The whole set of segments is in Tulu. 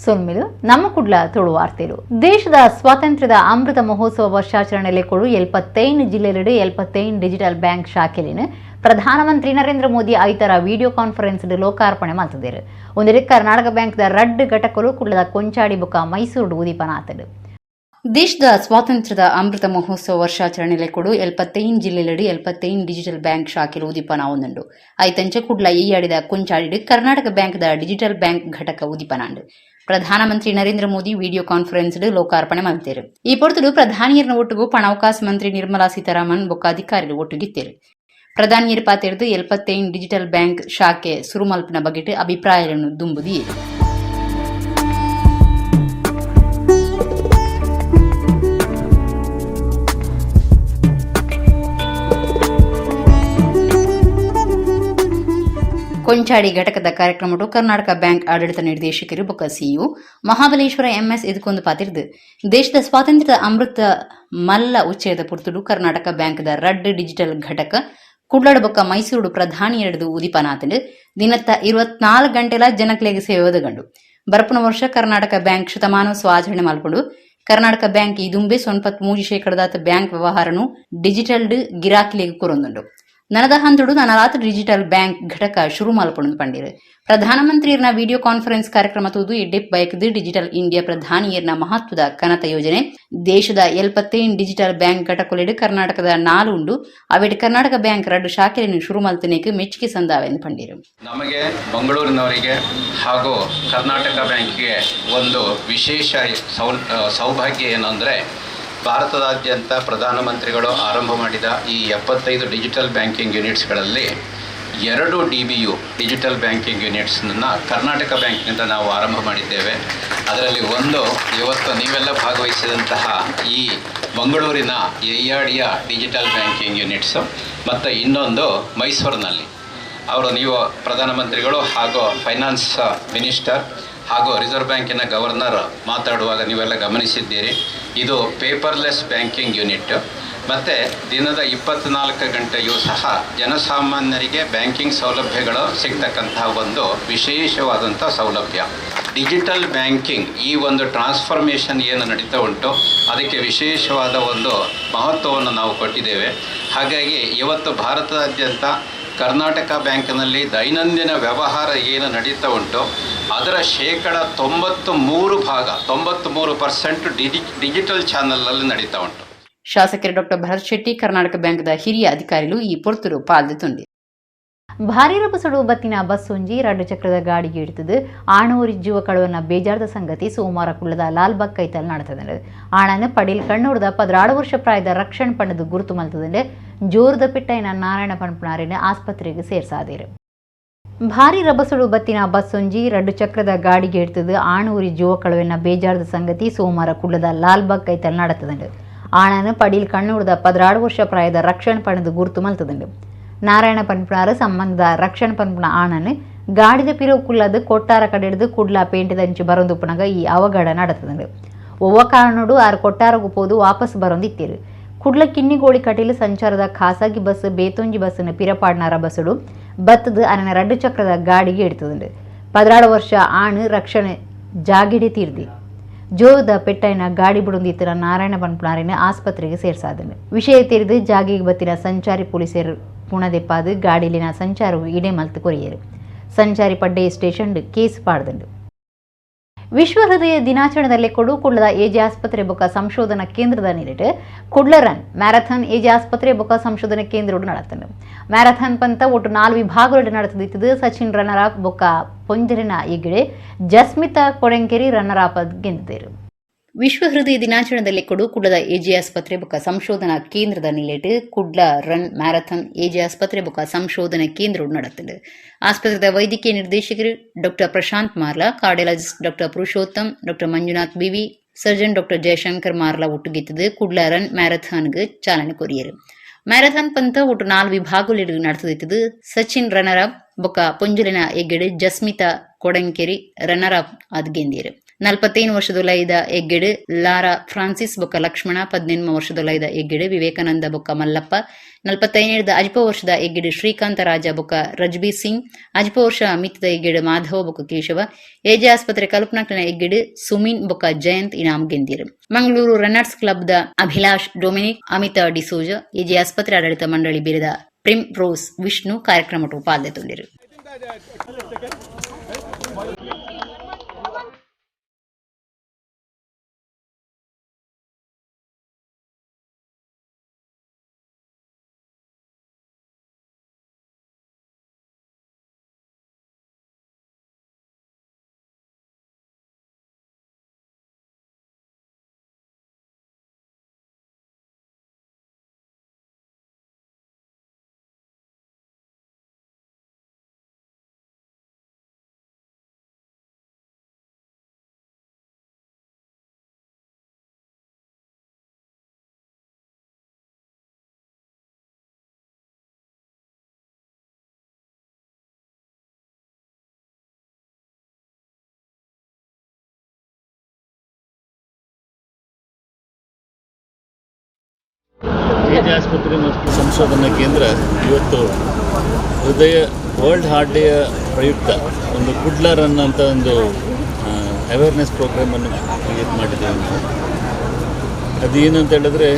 ಸೊಲ್ಮೆಲು ನಮ್ಮ ಕುಡ್ಲ ತುಳು ವಾರ್ತೆಲು. ದೇಶದ ಸ್ವಾತಂತ್ರ್ಯದ ಅಮೃತ ಮಹೋತ್ಸವ ವರ್ಷಾಚರಣೆ ಲೆಕ್ಕೊಡು 75 ಜಿಲ್ಲೆಲೆಡ್ 75 ಡಿಜಿಟಲ್ ಬ್ಯಾಂಕ್ ಶಾಖೆಲೆನ್ ಪ್ರಧಾನಮಂತ್ರಿ ನರೇಂದ್ರ ಮೋದಿ ಐತಾರ ವಿಡಿಯೋ ಕಾನ್ಫರೆನ್ಸ್ ಲೋಕಾರ್ಪಣೆ ಮಲ್ತುದೆರ್. ಉಂದೆಡ್ ಕರ್ನಾಟಕ ಬ್ಯಾಂಕ್ ದ ರಡ್ಡ್ ಘಟಕಲು ಕುಡ್ಲದ ಕೊಂಚಾಡಿ ಬೊಕ್ಕ ಮೈಸೂರುಡು ಉದಿಪನ ಆತುಂಡು. ದೇಶದ ಸ್ವಾತಂತ್ರ್ಯದ ಅಮೃತ ಮಹೋತ್ಸವ ವರ್ಷಾಚರಣೆ ಲೆಕ್ಕೊಡು 75 ಜಿಲ್ಲೆಲೆಡ್ 75 ಡಿಜಿಟಲ್ ಬ್ಯಾಂಕ್ ಶಾಖೆಲು ಉದಿಪನ ಆವೊಂದುಂಡು. ಐತಂಚ ಕುಡ್ಲ ಎಯ್ಯಾಡಿದ ಕೊಂಚಾಡಿಡ್ ಕರ್ನಾಟಕ ಬ್ಯಾಂಕ್ ದ ಡಿಜಿಟಲ್ ಬ್ಯಾಂಕ್ ಘಟಕ ಉದಿಪನಾಂಡ್. ಪ್ರಧಾನಮಂತ್ರಿ ನರೇಂದ್ರ ಮೋದಿ ವಿಡಿಯೋ ಕಾನ್ಫರೆನ್ಸ್ ಲೋಕಾರ್ಪಣೆ ಮಲ್ತೆರ್. ಈ ಪೊರ್ತುಡು ಪ್ರಧಾನಿಯರ್ನ ಒಟ್ಟುಗು ಪಣವುಕಾಸು ಮಂತ್ರಿ ನಿರ್ಮಲಾ ಸೀತಾರಾಮನ್ ಬೊಕ್ಕ ಅಧಿಕಾರಿಲು ಒಟ್ಟುಗಿತ್ತೆರ್. ಪ್ರಧಾನಿಯರ್ ಪಾತೆರ್ದ್ 75 ಡಿಜಿಟಲ್ ಬ್ಯಾಂಕ್ ಶಾಖೆ ಸುರು ಮಲ್ಪುನ ಬಗೆಟ್ ಅಭಿಪ್ರಾಯలను ದುಂಬು ದೀಯೆರ್. ಕೊಂಚಾಡಿ ಘಟಕದ ಕಾರ್ಯಕ್ರಮಡು ಕರ್ನಾಟಕ ಬ್ಯಾಂಕ್ ಆಡಳಿತ ನಿರ್ದೇಶಕರು ಬೊಕ್ಕ ಸಿಇಒ ಮಹಾಬಲೇಶ್ವರ ಎಂಎಸ್ ಎದುಕೊಂದು ಪಾತೆರ್ದ್, ದೇಶದ ಸ್ವಾತಂತ್ರ್ಯದ ಅಮೃತ ಮಲ್ಲ ಉಚ್ಚಯದ ಪೊರ್ತುಡು ಕರ್ನಾಟಕ ಬ್ಯಾಂಕ್ದ ರಡ್ಡ್ ಡಿಜಿಟಲ್ ಘಟಕ ಕುಡ್ಲಡ್ ಬೊಕ್ಕ ಮೈಸೂರುಡು ಪ್ರಧಾನಿಯೆರ್ದ್ ಉದಿಪನ ಆತ್ಂಡ್. ದಿನತ್ತ 24 ಗಂಟೆಲ ಜನಕ್ಲೆಗ್ ಸೇವೆ ಒದಗಂಡು. ಬರ್ಪುನ ವರ್ಷ ಕರ್ನಾಟಕ ಬ್ಯಾಂಕ್ ಶತಮಾನೋತ್ಸವ ಆಚರಣೆ ಮಲ್ಪುಂಡು. ಕರ್ನಾಟಕ ಬ್ಯಾಂಕ್ ಈ ದುಂಬೆ 93 ಶೇಕಡದಾತ್ ಬ್ಯಾಂಕ್ ವ್ಯವಹಾರನು ಡಿಜಿಟಲ್ ಡ್ ಗಿರಾಕಿಲೆಗ್ ಕೊರೊಂದುಂಡು. ನನದ ಹಂತೊಡು ನನಲಾತ್ ಡಿಜಿಟಲ್ ಬ್ಯಾಂಕ್ ಘಟಕ ಶುರು ಮಲ್ಪುಂಡು ಪಂಡೆರ್. ಪ್ರಧಾನಮಂತ್ರಿಯರ್ನ ವಿಡಿಯೋ ಕಾನ್ಫರೆನ್ಸ್ ಕಾರ್ಯಕ್ರಮ ತೂದು ಎಡ್ಡೆಪ್ಪು ಬಯಕುದು ಡಿಜಿಟಲ್ ಇಂಡಿಯಾ ಪ್ರಧಾನಿಯರ್ನ ಮಹತ್ವದ ಕನತ ಯೋಜನೆ. ದೇಶದ 75 ಡಿಜಿಟಲ್ ಬ್ಯಾಂಕ್ ಘಟಕೊಲೆಡ್ ಕರ್ನಾಟಕದ ನಾಲ್ ಉಂಡು. ಅವೆಟ್ ಕರ್ನಾಟಕ ಬ್ಯಾಂಕ್ ರಡ್ಡ್ ಶಾಖೆಲೆನ್ ಶುರು ಮಲ್ತಿನೆಕ್ ಮೆಚ್ಚುಗೆ ಸಂದಾವೆ ಪಂಡೆರ್. ನಮಗೆ ಮಂಗಳೂರಿನವರಿಗೆ ಹಾಗೂ ಕರ್ನಾಟಕ ಬ್ಯಾಂಕ್ಗೆ ಒಂದು ವಿಶೇಷ ಸೌಭಾಗ್ಯ ಏನಂದರೆ, ಭಾರತದಾದ್ಯಂತ ಪ್ರಧಾನಮಂತ್ರಿಗಳು ಆರಂಭ ಮಾಡಿದ ಈ 75 ಡಿಜಿಟಲ್ ಬ್ಯಾಂಕಿಂಗ್ ಯೂನಿಟ್ಸ್ಗಳಲ್ಲಿ 2 ಡಿಬಿಯು ಡಿಜಿಟಲ್ ಬ್ಯಾಂಕಿಂಗ್ ಯೂನಿಟ್ಸ್ನ ಕರ್ನಾಟಕ ಬ್ಯಾಂಕ್ನಿಂದ ನಾವು ಆರಂಭ ಮಾಡಿದ್ದೇವೆ. ಅದರಲ್ಲಿ ಒಂದು ಇವತ್ತು ನೀವೆಲ್ಲ ಭಾಗವಹಿಸಿದಂತಹ ಈ ಮಂಗಳೂರಿನ ಎಯ್ಯಾಡಿಯ ಡಿಜಿಟಲ್ ಬ್ಯಾಂಕಿಂಗ್ ಯೂನಿಟ್ಸು ಮತ್ತು ಇನ್ನೊಂದು ಮೈಸೂರಿನಲ್ಲಿ. ಅವರು ನೀವು ಪ್ರಧಾನಮಂತ್ರಿಗಳು ಹಾಗೂ ಫೈನಾನ್ಸ್ ಮಿನಿಸ್ಟರ್ ಹಾಗೂ ರಿಸರ್ವ್ ಬ್ಯಾಂಕಿನ ಗವರ್ನರ್ ಮಾತಾಡುವಾಗ ನೀವೆಲ್ಲ ಗಮನಿಸಿದ್ದೀರಿ. ಇದು ಪೇಪರ್ಲೆಸ್ ಬ್ಯಾಂಕಿಂಗ್ ಯೂನಿಟ್ ಮತ್ತು ದಿನದ 24 ಗಂಟೆಯೂ ಸಹ ಜನಸಾಮಾನ್ಯರಿಗೆ ಬ್ಯಾಂಕಿಂಗ್ ಸೌಲಭ್ಯಗಳು ಸಿಗ್ತಕ್ಕಂತಹ ಒಂದು ವಿಶೇಷವಾದಂಥ ಸೌಲಭ್ಯ. ಡಿಜಿಟಲ್ ಬ್ಯಾಂಕಿಂಗ್ ಈ ಒಂದು ಟ್ರಾನ್ಸ್ಫಾರ್ಮೇಷನ್ ಏನು ನಡೀತಾ ಉಂಟು, ಅದಕ್ಕೆ ವಿಶೇಷವಾದ ಒಂದು ಮಹತ್ವವನ್ನು ನಾವು ಕೊಟ್ಟಿದ್ದೇವೆ. ಹಾಗಾಗಿ ಇವತ್ತು ಭಾರತದಾದ್ಯಂತ ಕರ್ನಾಟಕ ಬ್ಯಾಂಕಿನಲ್ಲಿ ದೈನಂದಿನ ವ್ಯವಹಾರ ಏನು ನಡೀತಾ ಉಂಟು, ಅದರ 93% ಭಾಗ, 93% ಡಿಜಿಟಲ್ ಚಾನಲಲ್ಲಿ ನಡೀತಾ ಉಂಟು. ಶಾಸಕರು ಡಾಕ್ಟರ್ ಭರತ್ ಶೆಟ್ಟಿ, ಕರ್ನಾಟಕ ಬ್ಯಾಂಕ್ದ ಹಿರಿಯ ಅಧಿಕಾರಿಗಳು ಈ ಪೊರ್ತುಡು ಪಾಲ್ದೆತೊಂಡೆರ್. ಭಾರಿ ರಭಸಡು ಬತ್ತಿನ ಬಸ್ ಒಂಜಿ ರಡ್ಡು ಚಕ್ರದ ಗಾಡಿಗೆ ಇಡ್ತದು ಆಣೂರಿ ಜೀವ ಕಳುವನ್ನ ಬೇಜಾರದ ಸಂಗತಿ ಸೋಮವಾರ ಕುಳ್ಳದ ಲಾಲ್ಬಾಗ್ ಕೈತಲ್ ನಡೆತದಂಡು. ಆಣನ ಪಡೀಲ್ ಕಣ್ಣೂರ್ದ 16 ವರ್ಷ ಪ್ರಾಯದ ರಕ್ಷಣ್ ಪಂಡದು ಗುರುತು ಮಲ್ತದಂಡು. ಜೋರದ ಪಿಟ್ಟೈನ ನಾರಾಯಣ ಪನ್ಪುನಾರಿನ ಆಸ್ಪತ್ರೆಗೆ ಸೇರ್ಸಾದೇರು. ಭಾರಿ ರಭಸಡು ಬತ್ತಿನ ಬಸ್ ಒಂಜಿ ರಡ್ಡು ಚಕ್ರದ ಗಾಡಿಗೆ ಇಡ್ತದು ಆಣೂರಿ ಜೀವ ಕಳುವನ್ನ ಬೇಜಾರದ ಸಂಗತಿ ಸೋಮವಾರ ಕುಳ್ಳದ ಲಾಲ್ಬಾಗ್ ಕೈತಲ್ ನಡೆತದಂಡು. ಆಣನ ಪಡೀಲ್ ಕಣ್ಣೂರ್ದ 16 ವರ್ಷ ಪ್ರಾಯದ ರಕ್ಷಣ್ ಪಣದು ಗುರುತು ಮಲ್ತದಂಡು. ನಾರಾಯಣ ಪನ್ಪುನಾರು ಸಂಬಂಧದ ರಕ್ಷಣ್ ಪನ್ಪುನ ಆಣನ್ ಗಾಡಿದ ಪಿರವು ಕುಲ್ಲದು ಕೊಟ್ಟಾರ ಕಡೆಡ್ದು ಕುಡ್ಲ ಪೇಂಟೆದಂಚು ಬರೊಂದುಪ್ಪುನಗ ಈ ಅವಘಡ ನಡೆತದಂಡು. ಒವ್ವ ಕಾರಣಡು ಆರು ಕೊಟ್ಟಾರಗು ಪೋದು ವಾಪಸ್ ಬರೊಂದಿತ್ತೇರು. ಕುಡ್ಲ ಕಿನ್ನಿಗೋಳಿ ಕಟೀಲು ಸಂಚಾರದ ಖಾಸಗಿ ಬಸ್ ಬೇತೊಂಜಿ ಬಸ್ಸನ್ನು ಪಿರಪಾಡ್ನಾರ ಬಸ್ಸುಡು ಬತ್ತದು ಅನನ ರಡ್ಡು ಚಕ್ರದ ಗಾಡಿಗೆ ಇಡ್ತದಂಡು. 16 ವರ್ಷ ಆಣು ರಕ್ಷಣೆ ಜಾಗಿಡೆ ತೀರ್ದಿ. ಜೋದ ಪೆಟ್ಟೈನ ಗಾಡಿ ಬುಡೊಂದಿತ್ತಿನ ನಾರಾಯಣ ಪನ್ಪುನಾರಿನ ಆಸ್ಪತ್ರೆಗೆ ಸೇರ್ಸಾದನು. ವಿಷಯ ತೆರೆದು ಜಾಗಿಗೆ ಬತ್ತಿನ ಸಂಚಾರಿ ಪೊಲೀಸರು ಪುಣದೆಪ್ಪಾದು ಗಾಡಿಲಿನ ಸಂಚಾರವು ಇಡೆ ಮಲ್ತು ಕೊರಿಯರು. ಸಂಚಾರಿ ಪಡ್ಡೆ ಸ್ಟೇಷನ್ ಕೇಸ್ ಪಾಡ್ದಂಡು. ವಿಶ್ವ ಹೃದಯ ದಿನಾಚರಣೆದಲ್ಲಿ ಕೊಡು ಕುಡ್ಲದ ಎಜೆ ಆಸ್ಪತ್ರೆ ಬೊಕ್ಕ ಸಂಶೋಧನಾ ಕೇಂದ್ರದ ನಿಲೆಟ್ ಕುಡ್ಲ ರನ್ ಮ್ಯಾರಥಾನ್ ಎಜೆ ಆಸ್ಪತ್ರೆ ಬೊಕ್ಕ ಸಂಶೋಧನಾ ಕೇಂದ್ರ ನಡತಂಡು. ಮ್ಯಾರಥಾನ್ ಪಂತ ಒಟ್ಟು 4 ವಿಭಾಗಗಳು ನಡೆದಿದ್ದು, ಸಚಿನ್ ರನ್ನರ್ ಅಪ್ ಬೊಕ್ಕ ಪೊಂಜರಿನ ಈಗಿಡೆ ಜಸ್ಮಿತಾ ಕೊಡಂಕೆರಿ ರನ್ನರ್ ಅಪ್ ಗೆದ್ದಿದ್ದರು. ವಿಶ್ವ ಹೃದಯ ದಿನಾಚರಣೆದಲ್ಲಿ ಕೊಡು ಕುಡ್ಲದ ಎಜೆ ಆಸ್ಪತ್ರೆ ಬೊಕ್ಕ ಸಂಶೋಧನಾ ಕೇಂದ್ರದ ನಿಲೆಟ್ ಕುಡ್ಲ ರನ್ ಮ್ಯಾರಥಾನ್ ಎಜೆ ಆಸ್ಪತ್ರೆ ಬೊಕ್ಕ ಸಂಶೋಧನಾ ಕೇಂದ್ರ ನಡೆತಂಡು. ಆಸ್ಪತ್ರೆದ ವೈದ್ಯಕೀಯ ನಿರ್ದೇಶಕರು doctor Prashanth Marla, cardiologist doctor Purushottam, doctor Manjunath BV, surgeon doctor Jayashankar Marla ಒಟ್ಟುಗಿತ್ತದು Kudla run ಮ್ಯಾರಥಾನ್ಗೆ ಚಾಲನೆ ಕೊರಿಯರು. ಮ್ಯಾರಥಾನ್ ಪಂತ ಒಟ್ಟು 4 ವಿಭಾಗಗಳು ನಡೆಸುತ್ತಿದ್ದು, ಸಚಿನ್ ರನ್ನರ್ ಅಪ್ ಬೊಕ್ಕ ಪೊಂಜಲಿನ ಎಗ್ಗಡೆ ಜಸ್ಮಿತಾ ಕೊಡಂಕೆರಿ ರನ್ನರ್ ಅಪ್ ಅದ್ ಗೆಂದಿರು. 45 ವರ್ಷದೊಲೈದ ಎಗ್ಗೆಡ್ ಲಾರಾ ಫ್ರಾನ್ಸಿಸ್ ಬೊಕ್ಕ ಲಕ್ಷ್ಮಣ, 18 ವರ್ಷದೊಲೈದ ಎಗ್ಗೆಡ್ ವಿವೇಕಾನಂದ ಬೊಕ್ಕ ಮಲ್ಲಪ್ಪ, 45 ಅಜ್ಪ ವರ್ಷದ ಎಗ್ಗೆಡ್ ಶ್ರೀಕಾಂತ ರಾಜ ಬೊಕ್ಕ ರಜ್ಬೀರ್ ಸಿಂಗ್, ಅಜ್ಪ ವರ್ಷ ಮಿತ್ತದ ಎಗ್ಗೆಡ್ ಮಾಧವ ಬೊಕ್ಕ ಕೇಶವ, ಎಜೆ ಆಸ್ಪತ್ರೆ ಕಲ್ಪನಾಕ್ಲಿನ ಎಗ್ಗೆಡ್ ಸುಮಿನ್ ಬೊಕ್ಕ ಜಯಂತ್ ಇನಾಮ್ ಗೆಂದಿರು. Mangaluru runners club the Abhilash Dominic, Amita D'Souza, AJ ಆಸ್ಪತ್ರೆ ಆಡಳಿತ ಮಂಡಳಿ ಬಿರಿದ ಪ್ರಿಮ್ ರೋಸ್ ವಿಷ್ಣು ಕಾರ್ಯಕ್ರಮ ಪಾಲ್ಗೊಂಡಿರು. ಎಜೆ ಆಸ್ಪತ್ರೆ ಮತ್ತು ಸಂಶೋಧನಾ ಕೇಂದ್ರ ಇವತ್ತು ಹೃದಯ ವರ್ಲ್ಡ್ ಹಾರ್ಟ್ ಡೇಯ ಪ್ರಯುಕ್ತ ಒಂದು ಕುಡ್ಲ ರನ್ ಅಂತ ಒಂದು ಅವೇರ್ನೆಸ್ ಪ್ರೋಗ್ರಾಮನ್ನು ಕ್ರಿಯೇಟ್ ಮಾಡಿದ್ದೇವೆ ನಾವು. ಅದೇನು ಅಂತ ಹೇಳಿದ್ರೆ,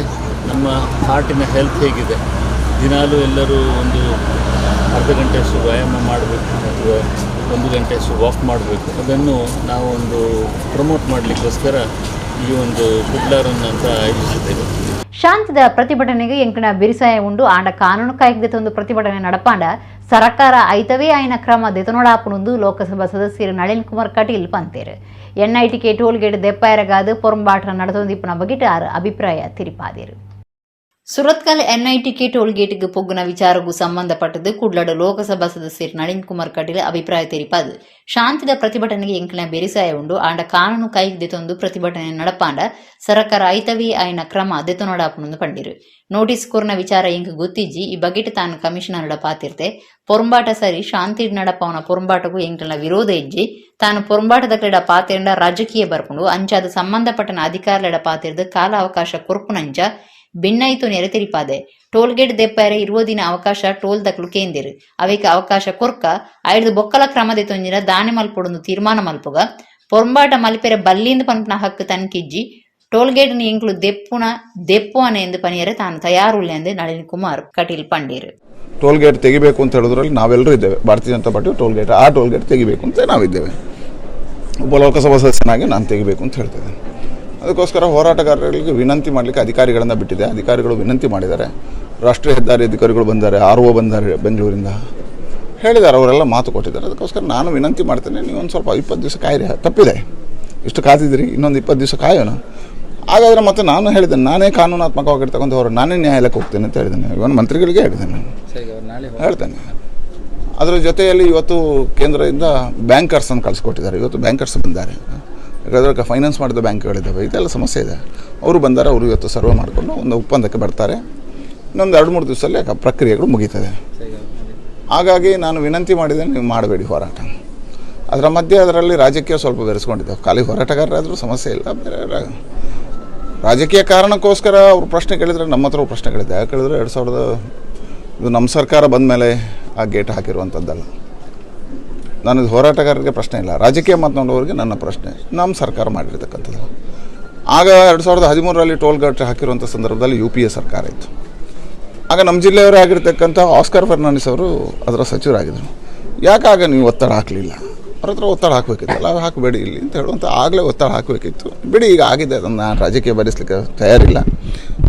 ನಮ್ಮ ಹಾರ್ಟಿನ ಹೆಲ್ತ್ ಹೇಗಿದೆ, ದಿನಾಲೂ ಎಲ್ಲರೂ ಒಂದು ಅರ್ಧ ಗಂಟೆಯಷ್ಟು ವ್ಯಾಯಾಮ ಮಾಡಬೇಕು ಅಥವಾ ಒಂದು ಗಂಟೆಯಷ್ಟು ವಾಕ್ ಮಾಡಬೇಕು. ಅದನ್ನು ನಾವು ಒಂದು ಪ್ರಮೋಟ್ ಮಾಡಲಿಕ್ಕೋಸ್ಕರ ಈ ಒಂದು ಕುಡ್ಲ ರನ್ ಅಂತ ಆಯೋಜಿಸಿದ್ದೇವೆ. ಶಾಂತದ ಪ್ರತಿಭಟನೆಗೆ ಎಂಕಣ ಬಿರಿಸಾಯ ಉಂಡು ಆಂಡ ಕಾನೂನು ಕಾಯ್ದೆ ತಂದು ಪ್ರತಿಭಟನೆ ನಡಪಾಂಡ ಸರಕಾರ ಐತವೇ ಆಯ್ನ ಕ್ರಮ ದೆತನೊಡಾಪುನುಂದು ಲೋಕಸಭಾ ಸದಸ್ಯರು ನಳಿನ್ ಕುಮಾರ್ ಕಟೀಲ್ ಪಂತೇರು. ಎನ್ಐಟಿಕೆ ಟೋಲ್ ಗೇಟ್ ದೆಪ್ಪಾಯರಗಾದು ಪೊರಂಬಾಟ ನಡೆದೊಂದಿಪ್ಪನ ಬಗೆಟ್ ಆರು ಅಭಿಪ್ರಾಯ ತಿರಿಪಾದೇರು. ಸುರತ್ಕಲ್ ಎನ್ಐಟಿಕೆ ಟೋಲ್ ಗೇಟ್ಗೆ ಪೊಗ್ಗುನ ವಿಚಾರಕ್ಕೂ ಸಂಬಂಧಪಟ್ಟದ್ದು ಕುಡ್ಲಡು ಲೋಕಸಭಾ ಸದಸ್ಯರು ನಳಿನ್ ಕುಮಾರ್ ಕಟೀಲ್ ಅಭಿಪ್ರಾಯ ತೆರಿಪಾದು. ಶಾಂತಿದ ಪ್ರತಿಭಟನೆಗೆ ಎಂಕಣ ಬೆರಿಸಾಯ ಉಂಡು ಆಂಡ ಕಾನೂನು ಕೈಗೆ ತಂದು ಪ್ರತಿಭಟನೆ ನಡಪಾಂಡ ಸರಕಾರ ಐತವೇ ಆಯ್ನ ಕ್ರಮ ದೆತನೊಡಾಪುನುಂದು ಪಂಡಿರು. ನೋಟಿಸ್ ಕೊರ್ನ ವಿಚಾರ ಎಂಕ್ ಗೊತ್ತಿಜ್ಜಿ, ಈ ಬಗೆಟ್ ತಾನು ಕಮಿಷನರ್ ಪಾತಿರ್ತೆ. ಪೊರಂಬಾಟ ಸರಿ, ಶಾಂತಿ ನಡಪವನ ಪೊರಂಬಾಟಗೂ ಎಂಕಲ್ನ ವಿರೋಧ ಇಜ್ಜಿ. ತಾನು ಪೊರಂಬಾಟದ ಕ್ರೀಡ ಪಾತಿರಂಡ ರಾಜಕೀಯ ಬರ್ಪುಂಡು. ಅಂಚಾದ ಸಂಬಂಧಪಟ್ಟನ ಅಧಿಕಾರಿಲೆಡ ಪಾತಿರ್ದು ಕಾಲ ಅವಕಾಶ ಕೊರ್ಪುನಂಚ ಬೆನ್ನಾಯಿತು ನೆರೆತಿರಿಪಾದೆ. ಟೋಲ್ ಗೇಟ್ ದೆಪ್ಪಾರೆ ಇರುವ ದಿನ ಅವಕಾಶ ಟೋಲ್ ದಕ್ಲು ಕೇಂದಿರು ಅವೇಕ ಅವಕಾಶ ಕೊರ್ಕ ಐದು ಬೊಕ್ಕಲ ಕ್ರಮದೆ ತೊಂಜಿನ ದಾನೆ ಮಲ್ಪೊಡೊಂದು ತೀರ್ಮಾನ ಮಲ್ಪುಗ. ಪೊರಂಬಾಟ ಮಲ್ಪೆರೆ ಬಲ್ಲಿಂದ ಪನ್ಪುನ ಹಕ್ಕು ತನ್ಕಿಜ್ಜಿ. ಟೋಲ್ ಗೇಟ್ ಎಂಕ್ಲು ದೆಪ್ಪುನ ದೆಪ್ಪು ಎಂದು ಪನಿಯರೆ ತಾನು ತಯಾರುಲ್ಲೆಂದು ನಳಿನ್ ಕುಮಾರ್ ಕಟೀಲ್ ಪಂಡೀರು. ಟೋಲ್ ಗೇಟ್ ತೆಗಿಬೇಕು ಅಂತ ಹೇಳೋದ್ರಲ್ಲಿ ನಾವೆಲ್ಲರೂ ಇದ್ದೇವೆ. ಭಾರತೀಯ ಜನತಾ party toll gate, ಆ ಟೋಲ್ ಗೇಟ್ ತೆಗಿಬೇಕು ಅಂತ ನಾವಿದ್ದೇವೆ. ಒಬ್ಬ ಲೋಕಸಭಾ ಸದಸ್ಯನಾಗಿ ನಾನು ತೆಗಿಬೇಕು ಅಂತ ಹೇಳ್ತಿದ್ದೇನೆ. ಅದಕ್ಕೋಸ್ಕರ ಹೋರಾಟಗಾರರಿಗೆ ವಿನಂತಿ ಮಾಡಲಿಕ್ಕೆ ಅಧಿಕಾರಿಗಳನ್ನು ಬಿಟ್ಟಿದೆ. ಅಧಿಕಾರಿಗಳು ವಿನಂತಿ ಮಾಡಿದ್ದಾರೆ. ರಾಷ್ಟ್ರೀಯ ಹೆದ್ದಾರಿ ಅಧಿಕಾರಿಗಳು ಬಂದ್ದಾರೆ, ಆರ್ ಒ ಬಂದ್ದಾರೆ ಬೆಂಗಳೂರಿಂದ, ಹೇಳಿದ್ದಾರೆ, ಅವರೆಲ್ಲ ಮಾತು ಕೊಟ್ಟಿದ್ದಾರೆ. ಅದಕ್ಕೋಸ್ಕರ ನಾನು ವಿನಂತಿ ಮಾಡ್ತೇನೆ, ನೀವು ಒಂದು ಸ್ವಲ್ಪ 20 ದಿವಸ ಕಾಯಿರಿ. ತಪ್ಪಿದೆ, ಇಷ್ಟು ಕಾದಿದ್ದೀರಿ, ಇನ್ನೊಂದು 20 ದಿವಸ ಕಾಯೋಣ. ಹಾಗಾದರೆ ಮತ್ತೆ ನಾನು ಹೇಳಿದ್ದೇನೆ, ನಾನೇ ಕಾನೂನಾತ್ಮಕವಾಗಿರ್ತಕ್ಕಂಥ ಹೋರಾಟ, ನಾನೇ ನ್ಯಾಯಾಲಯಕ್ಕೆ ಹೋಗ್ತೇನೆ ಅಂತ ಹೇಳಿದ್ದೇನೆ. ಇವನ್ ಮಂತ್ರಿಗಳಿಗೆ ಹೇಳಿದ್ದೇನೆ, ನಾನು ಹೇಳ್ತೇನೆ. ಅದರ ಜೊತೆಯಲ್ಲಿ ಇವತ್ತು ಕೇಂದ್ರದಿಂದ ಬ್ಯಾಂಕರ್ಸನ್ನು ಕಳಿಸ್ಕೊಟ್ಟಿದ್ದಾರೆ. ಇವತ್ತು ಬ್ಯಾಂಕರ್ಸ್ ಬಂದಿದ್ದಾರೆ. ಯಾಕಂದರೆ ಫೈನಾನ್ಸ್ ಮಾಡಿದ ಬ್ಯಾಂಕ್ಗಳಿದ್ದಾವೆ, ಇದೆಲ್ಲ ಸಮಸ್ಯೆ ಇದೆ. ಅವರು ಬಂದಾರೆ, ಅವರು ಇವತ್ತು ಸರ್ವೆ ಮಾಡಿಕೊಂಡು ಒಂದು ಒಪ್ಪಂದಕ್ಕೆ ಬರ್ತಾರೆ. ಇನ್ನೊಂದು 2-3 ದಿವಸದಲ್ಲಿ ಆ ಪ್ರಕ್ರಿಯೆಗಳು ಮುಗೀತದೆ. ಹಾಗಾಗಿ ನಾನು ವಿನಂತಿ ಮಾಡಿದ್ದೇನೆ, ನೀವು ಮಾಡಬೇಡಿ ಹೋರಾಟ. ಅದರ ಮಧ್ಯೆ ಅದರಲ್ಲಿ ರಾಜಕೀಯ ಸ್ವಲ್ಪ ಬೆರೆಸ್ಕೊಂಡಿದ್ದಾವೆ. ಖಾಲಿ ಹೋರಾಟಗಾರರಾದರೂ ಸಮಸ್ಯೆ ಇಲ್ಲ, ಬೇರೆ ರಾಜಕೀಯ ಕಾರಣಕ್ಕೋಸ್ಕರ ಅವರು ಪ್ರಶ್ನೆ ಕೇಳಿದರೆ ನಮ್ಮ ಹತ್ರ ಪ್ರಶ್ನೆಗಳಿದೆ. ಯಾಕೆ ಹೇಳಿದ್ರೆ 2000 ಇದು ನಮ್ಮ ಸರ್ಕಾರ ಬಂದ ಮೇಲೆ ಆ ಗೇಟ್ ಹಾಕಿರುವಂಥದ್ದಲ್ಲ. ನಾನು ಹೋರಾಟಗಾರರಿಗೆ ಪ್ರಶ್ನೆ ಇಲ್ಲ, ರಾಜಕೀಯ ಮಾತನಾಡುವವರಿಗೆ ನನ್ನ ಪ್ರಶ್ನೆ, ನಮ್ಮ ಸರ್ಕಾರ ಮಾಡಿರ್ತಕ್ಕಂಥದ್ದು. ಆಗ 2013ರಲ್ಲಿ ಟೋಲ್ ಗೇಟ್ ಹಾಕಿರುವಂಥ ಸಂದರ್ಭದಲ್ಲಿ U P A ಸರ್ಕಾರ ಇತ್ತು. ಆಗ ನಮ್ಮ ಜಿಲ್ಲೆಯವರೇ ಆಗಿರ್ತಕ್ಕಂಥ ಆಸ್ಕರ್ ಫರ್ನಾಂಡಿಸ್ ಅವರು ಅದರ ಸಚಿವರಾಗಿದ್ದರು. ಯಾಕಾಗ ನೀವು ಒತ್ತಡ ಹಾಕಲಿಲ್ಲ? ಅವ್ರ ಹತ್ರ ಒತ್ತಡ ಹಾಕಬೇಕಿತ್ತಲ್ಲ, ಅದು ಹಾಕಬೇಡಿ ಇಲ್ಲಿ ಅಂತ ಹೇಳುವಂಥ ಆಗಲೇ ಒತ್ತಡ ಹಾಕಬೇಕಿತ್ತು. ಬಿಡಿ, ಈಗ ಆಗಿದೆ, ಅದನ್ನು ನಾನು ರಾಜಕೀಯ ಭರಿಸಲಿಕ್ಕೆ ತಯಾರಿಲ್ಲ.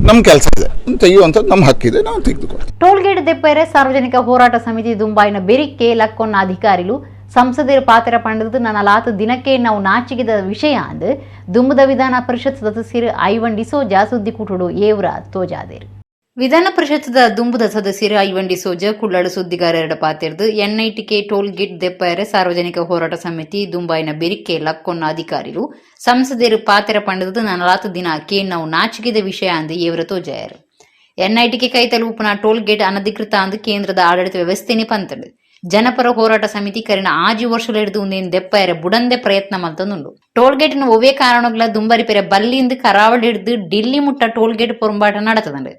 ನಮ್ಮ ಕೆಲಸ ಇದೆ, ತೆಗೆಯುವಂಥದ್ದು ನಮ್ಮ ಹಕ್ಕಿದೆ, ನಾವು ತೆಗೆದುಕೊಳ್ತೀವಿ. ಟೋಲ್ ಗೇಟ್ ದೆಪ್ಪರೆ ಸಾರ್ವಜನಿಕ ಹೋರಾಟ ಸಮಿತಿ ದುಂಬಾಯಿನ ಬೆರಿಕೆ ಲಕ್ಕೊನ್ನ ಅಧಿಕಾರಿಗಳು ಸಂಸದರ ಪಾತ್ರ ಪಂಡದು ನಲಾತ ದಿನಕ್ಕೆ ನಾವು ನಾಚಿಗಿದ ವಿಷಯ ಅಂದು ದುಂಬದ ವಿಧಾನ ಪರಿಷತ್ ಸದಸ್ಯರು ಐವನ್ ಡಿಸೋಜಾ ಸುದ್ದಿಕೂಟುಡು ಏವ್ರ ತೋಜಾದೇರು. ವಿಧಾನ ಪರಿಷತ್ದ ದುಂಬುದ ಸದಸ್ಯರು ಐವನ್ ಡಿಸೋಜ ಕುಳ್ಳಾಡು ಸುದ್ದಿಗಾರರ ಪಾತಿರ್ದು ಎನ್ಐಟಿಕೆ ಟೋಲ್ ಗೇಟ್ ದೆಪ್ಪರೆ ಸಾರ್ವಜನಿಕ ಹೋರಾಟ ಸಮಿತಿ ದುಂಬಾಯಿನ ಬೆರಿಕೆ ಲಕ್ಕೊನ್ನ ಅಧಿಕಾರಿಗಳು ಸಂಸದರು ಪಾತ್ರ ಪಂಡದು ನಲಾತ ದಿನಕ್ಕೆ ನಾವು ನಾಚಿಗಿದ ವಿಷಯ ಅಂದು ಏವ್ರ ತೋಜಾಯರು. ಎನ್ಐಟಿಕೆ ಕೈತಲೂಪುನ ಟೋಲ್ ಗೇಟ್ ಅನಧಿಕೃತ ಅಂದು ಕೇಂದ್ರದ ಆಡಳಿತ ವ್ಯವಸ್ಥೆನೆ ಪಂತಡು. ಜನಪರ ಹೋರಾಟ ಸಮಿತಿ ಕರಿನ ಆಜಿ ವರ್ಷಲೆಡ್ದು ಉಂದೇನ್ ದೆಪ್ಪಯರೆ ಬುಡಂದೆ ಪ್ರಯತ್ನ ಮಲ್ತೊಂದುಂಡು. ಟೋಲ್ ಗೇಟ್ ನು ಒವ್ವೇ ಕಾರಣಗಳ ದುಂಬರಿ ಪೆರೆ ಬಲ್ಲಿಂದು ಕರಾವಳಿ ಹಿಡ್ದು ಡಿಲ್ಲಿ ಮುಟ್ಟ ಟೋಲ್ ಗೇಟ್ ಪೊರುಂಬಾಟ ನಡತದಂಡು.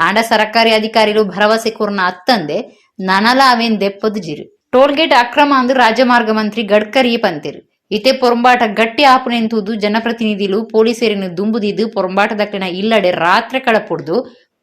ಆಂಡ ಸರಕಾರಿ ಅಧಿಕಾರಿಲು ಭರವಸೆ ಕೊರ್ನ ಅತ್ತಂದೆ ನನಲ ಅವೇನ್ ದೆಪ್ಪದು ಜಿರು. ಟೋಲ್ ಗೇಟ್ ಅಕ್ರಮ ಅಂದು ರಾಜಮಾರ್ಗ ಮಂತ್ರಿ ಗಡ್ಕರಿ ಪಂತಿರು. ಇತೆ ಪೊರಂಬಾಟ ಗಟ್ಟಿ ಆಪುನೆಂತೂದು ಜನಪ್ರತಿನಿಧಿಲು ಪೊಲೀಸರಿನ ದುಂಬುದಿದ್ದು ಪೊರಂಬಾಟದಕ್ಲಿನ ಇಲ್ಲಡೆ ರಾತ್ರೆ ಕಳಪುಡ್ದು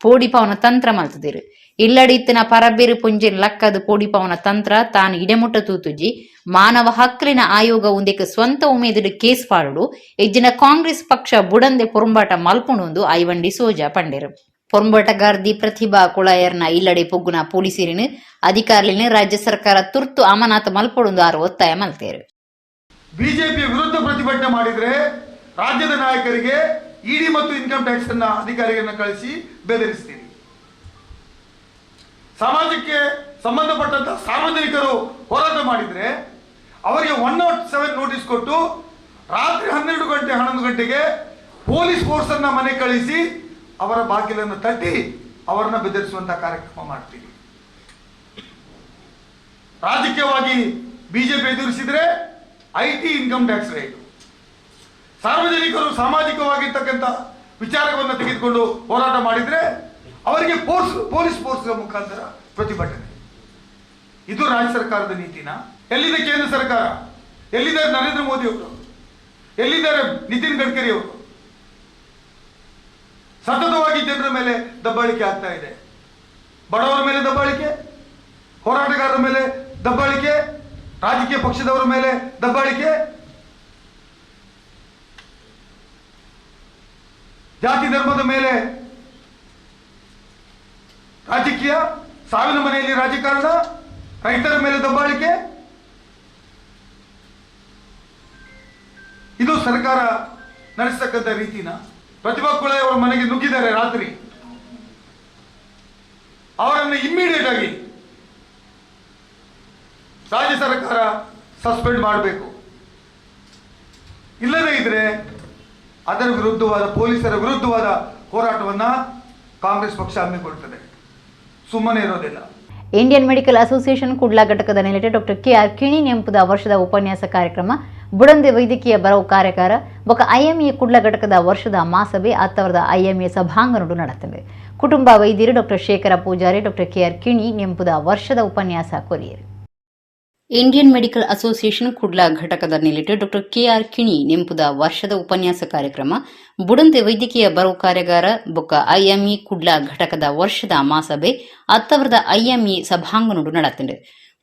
ಪೋಡಿಪಾವನ ತಂತ್ರ ಮಲ್ತದಿರು. ಇಲ್ಲಡೆ ಇತ್ತಿನ ಪರಬೇರು ಪೊಂಜೆನ್ ಲಕ್ಕದು ಪೋಡಿಪಾವನ ತಂತ್ರ ತಾನು ಇಡೆಮುಟ್ಟ ತೂತುಜಿ. ಮಾನವ ಹಕ್ಕಲಿನ ಆಯೋಗ ಉಂದೆಕ್ ಸ್ವಂತ ಉಮೇದುಡು ಕೇಸ್ ಪಾಡುಡು ಇಜ್ಜಿನ ಕಾಂಗ್ರೆಸ್ ಪಕ್ಷ ಬುಡಂದೆ ಪೊರಂಬಾಟ ಮಲ್ಪುಂಡು ಐವನ್ ಡಿಸೋಜಾ ಪಂಡೆರು. ಪೊರಂಬಾಟಗಾರ್ದಿ ಪ್ರತಿಭಾ ಕುಳಾಯರ್ನ ಇಲ್ಲಡೆ ಪೊಗ್ಗುನ ಪೊಲೀಸರಿನ ಅಧಿಕಾರಿಲಿನ ರಾಜ್ಯ ಸರ್ಕಾರ ತುರ್ತು ಅಮಾನತು ಮಲ್ಪೊಡುಂದು ಆರು ಒತ್ತಾಯ ಮಲ್ತೇರು. ಬಿಜೆಪಿ ವಿರುದ್ಧ ಪ್ರತಿಭಟನೆ ಮಾಡಿದ್ರೆ ರಾಜ್ಯದ ನಾಯಕರಿಗೆ ಇಡಿ ಮತ್ತು ಇನ್ಕಮ್ ಟ್ಯಾಕ್ಸ್ ಅನ್ನ ಅಧಿಕಾರಿಗಳನ್ನ ಕಳಿಸಿ ಬೆದರಿಸ್ತೀರಿ. ಸಮಾಜಕ್ಕೆ ಸಂಬಂಧಪಟ್ಟಂತ ಸಾರ್ವಜನಿಕರು ಹೋರಾಟ ಮಾಡಿದ್ರೆ ಅವರಿಗೆ 107 ನೋಟಿಸ್ ಕೊಟ್ಟು ರಾತ್ರಿ 12 ಗಂಟೆ 11 ಗಂಟೆಗೆ ಪೊಲೀಸ್ ಫೋರ್ಸ್ ಅನ್ನ ಮನೆ ಕಳಿಸಿ ಅವರ ಬಾಗಿಲನ್ನು ತಟ್ಟಿ ಅವರನ್ನ ಬೆದರಿಸುವಂತ ಕಾರ್ಯಕ್ರಮ ಮಾಡ್ತೀರಿ. ರಾಜಕೀಯವಾಗಿ BJP ಎದುರಿಸಿದ್ರೆ IT income tax rate. ಸಾರ್ವಜನಿಕರು ಸಾಮಾಜಿಕವಾಗಿರ್ತಕ್ಕಂಥ ವಿಚಾರವನ್ನು ತೆಗೆದುಕೊಂಡು ಹೋರಾಟ ಮಾಡಿದ್ರೆ ಅವರಿಗೆ ಪೊಲೀಸ್ ಫೋರ್ಸ್ ಮುಖಾಂತರ ಪ್ರತಿಭಟನೆ. ಇದು ರಾಜ್ಯ ಸರ್ಕಾರದ ನೀತಿನ? ಎಲ್ಲಿದೆ ಕೇಂದ್ರ ಸರ್ಕಾರ? ಎಲ್ಲಿದ್ದಾರೆ ನರೇಂದ್ರ ಮೋದಿ ಅವರು? ಎಲ್ಲಿದ್ದಾರೆ ನಿತಿನ್ ಗಡ್ಕರಿ ಅವರು? ಸತತವಾಗಿ ಜನರ ಮೇಲೆ ದಬ್ಬಾಳಿಕೆ ಆಗ್ತಾ ಇದೆ. ಬಡವರ ಮೇಲೆ ದಬ್ಬಾಳಿಕೆ, ಹೋರಾಟಗಾರರ ಮೇಲೆ ದಬ್ಬಾಳಿಕೆ, ರಾಜಕೀಯ ಪಕ್ಷದವರ ಮೇಲೆ ದಬ್ಬಾಳಿಕೆ, ಜಾತಿ ಧರ್ಮದ ಮೇಲೆ ರಾಜಕೀಯ, ಸಾವಿನ ಮನೆಯಲ್ಲಿ ರಾಜಕಾರಣ, ರೈತರ ಮೇಲೆ ದಬ್ಬಾಳಿಕೆ. ಇದು ಸರ್ಕಾರ ನಡೆಸತಕ್ಕಂಥ ರೀತಿನ? ಪ್ರತಿಭಾ ಕುಳಾಯಿ ಅವರ ಮನೆಗೆ ನುಗ್ಗಿದ್ದಾರೆ ರಾತ್ರಿ. ಅವರನ್ನು ಇಮ್ಮಿಡಿಯೇಟ್ ಆಗಿ ರಾಜ್ಯ ಸರ್ಕಾರ ಸಸ್ಪೆಂಡ್ ಮಾಡಬೇಕು. ಇಲ್ಲದೇ ಇದ್ರೆ ಅದರ ವಿರುದ್ಧವಾದ, ಪೊಲೀಸರ ವಿರುದ್ಧವಾದ ಹೋರಾಟವನ್ನ ಕಾಂಗ್ರೆಸ್ ಪಕ್ಷ ಹಮ್ಮಿಕೊಳ್ತದೆ. ಸುಮ್ಮನೆ ಇರೋದಿಲ್ಲ. Indian medical association Kudla ಘಟಕದ ನೆಲೆಟೆ doctor K R ಕಿಣಿ ನೆಂಪುದ ವರ್ಷದ ಉಪನ್ಯಾಸ ಕಾರ್ಯಕ್ರಮ ಬುಡಂದೆ ವೈದ್ಯಕೀಯ ಬರವು ಕಾರ್ಯಾಗಾರ ಬೊಕ ಐಎಂಎ ಕುಡ್ಲ ಘಟಕದ ವರ್ಷದ ಮಾಸಭೆ ಅತ್ತವರದ ಐಎಂಎ ಸಭಾಂಗಣಡು ನಡೆತದೆ. ಕುಟುಂಬ ವೈದ್ಯರು doctor Shekhara Poojary doctor K R Kini ನೆಂಪುದ ವರ್ಷದ ಉಪನ್ಯಾಸ courier. Indian medical association Kudla ಘಟಕದ ನೆಲೆಟು doctor K R ಕಿಣಿ ನೆಂಪುದ ವರ್ಷದ ಉಪನ್ಯಾಸ ಕಾರ್ಯಕ್ರಮ ಬುಡಂತೆ ವೈದ್ಯಕೀಯ ಬರವು ಕಾರ್ಯಾಗಾರ ಬೊಕ್ಕ ಐಎಂಇ ಕುಡ್ಲ ಘಟಕದ ವರ್ಷದ ಮಾಸಭೆ ಅತ್ತವರದ ಐಎಂಇ ಸಭಾಂಗಣಡು ನಡತಂಡು.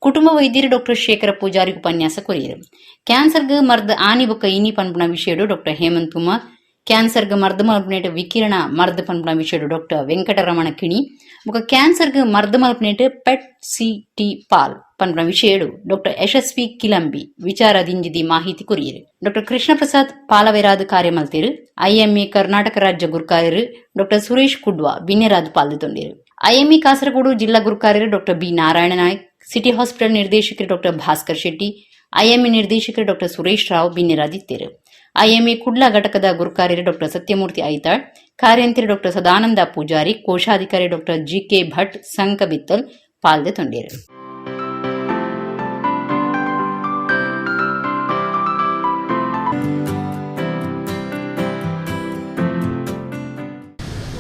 ಕುಟುಂಬ ವೈದ್ಯರು ಡಾಕ್ಟರ್ ಶೇಖರ ಪೂಜಾರಿ ಉಪನ್ಯಾಸ ಕೊರಿಯರು. ಕ್ಯಾನ್ಸರ್ಗ್ ಮರ್ದ್ ಆನಿ ಬೊಕ್ಕ ಇನಿ ಪನ್ಪುನ ವಿಷಯಡು ಡಾಕ್ಟರ್ ಹೇಮಂತ್ ಕುಮಾರ್, ಕ್ಯಾನ್ಸರ್ಗ್ ಮರ್ದ್ ಮಲ್ಪನೇಟ್ ವಿಕಿರಣ ಮರ್ದ್ ಪನ್ಪುನ ವಿಷಯಡು ಡಾಕ್ಟರ್ ವೆಂಕಟರಮಣ ಕಿಣಿ ಬೊಕ್ಕ ಕ್ಯಾನ್ಸರ್ಗ್ ಮರ್ದ್ ಮಲ್ಪನೇಟ್ pet C T Pal ಪನ್ಪುನ ವಿಷಯಡು ಡಾಕ್ಟರ್ ಯಶಸ್ವಿ ಕಿಲಂಬಿ ವಿಚಾರ ದಿಂಜಿದಿ ಮಾಹಿತಿ ಕೊರಿಯರು. ಡಾಕ್ಟರ್ ಕೃಷ್ಣ ಪ್ರಸಾದ್ ಪಾಲವೆರಾದ್ ಕಾರ್ಯಮಲ್ತೇರು. ಐಎಂಎ ಕರ್ನಾಟಕ ರಾಜ್ಯ ಗುರ್ಕಾರ್ಯರು ಡಾಕ್ಟರ್ ಸುರೇಶ್ ಕುಡ್ವಾ ಬಿನ್ನೆರಾದ್ ಪಾಲ್ಗೊಂಡಿರು. ಐಎಂಎ ಕಾಸರಗೋಡು ಜಿಲ್ಲಾ ಗುರುಕಾರ್ಯರು doctor B Narayana Nayak, city hospital ನಿರ್ದೇಶಕರು ಡಾಕ್ಟರ್ ಭಾಸ್ಕರ್ ಶೆಟ್ಟಿ, ಐಎಂಎ ನಿರ್ದೇಶಕರು ಡಾಕ್ಟರ್ ಸುರೇಶ್ ರಾವ್ ಬಿನ್ನೆರಾದಿತ್ತೇರು. ಐಎಂಎ ಕುಡ್ಲ ಘಟಕದ ಗುರುಕಾರ್ಯರು ಡಾಕ್ಟರ್ ಸತ್ಯಮೂರ್ತಿ ಐತಾಳ್, ಕಾರ್ಯಂತ್ರಿ ಡಾಕ್ಟರ್ ಸದಾನಂದ ಪೂಜಾರಿ, ಕೋಶಾಧಿಕಾರಿ ಡಾಕ್ಟರ್ ಜಿಕೆ ಭಟ್ ಸಂಕಬಿತ್ತಲ್ ಪಾಲ್ದೆ ತೊಂಡೇರು.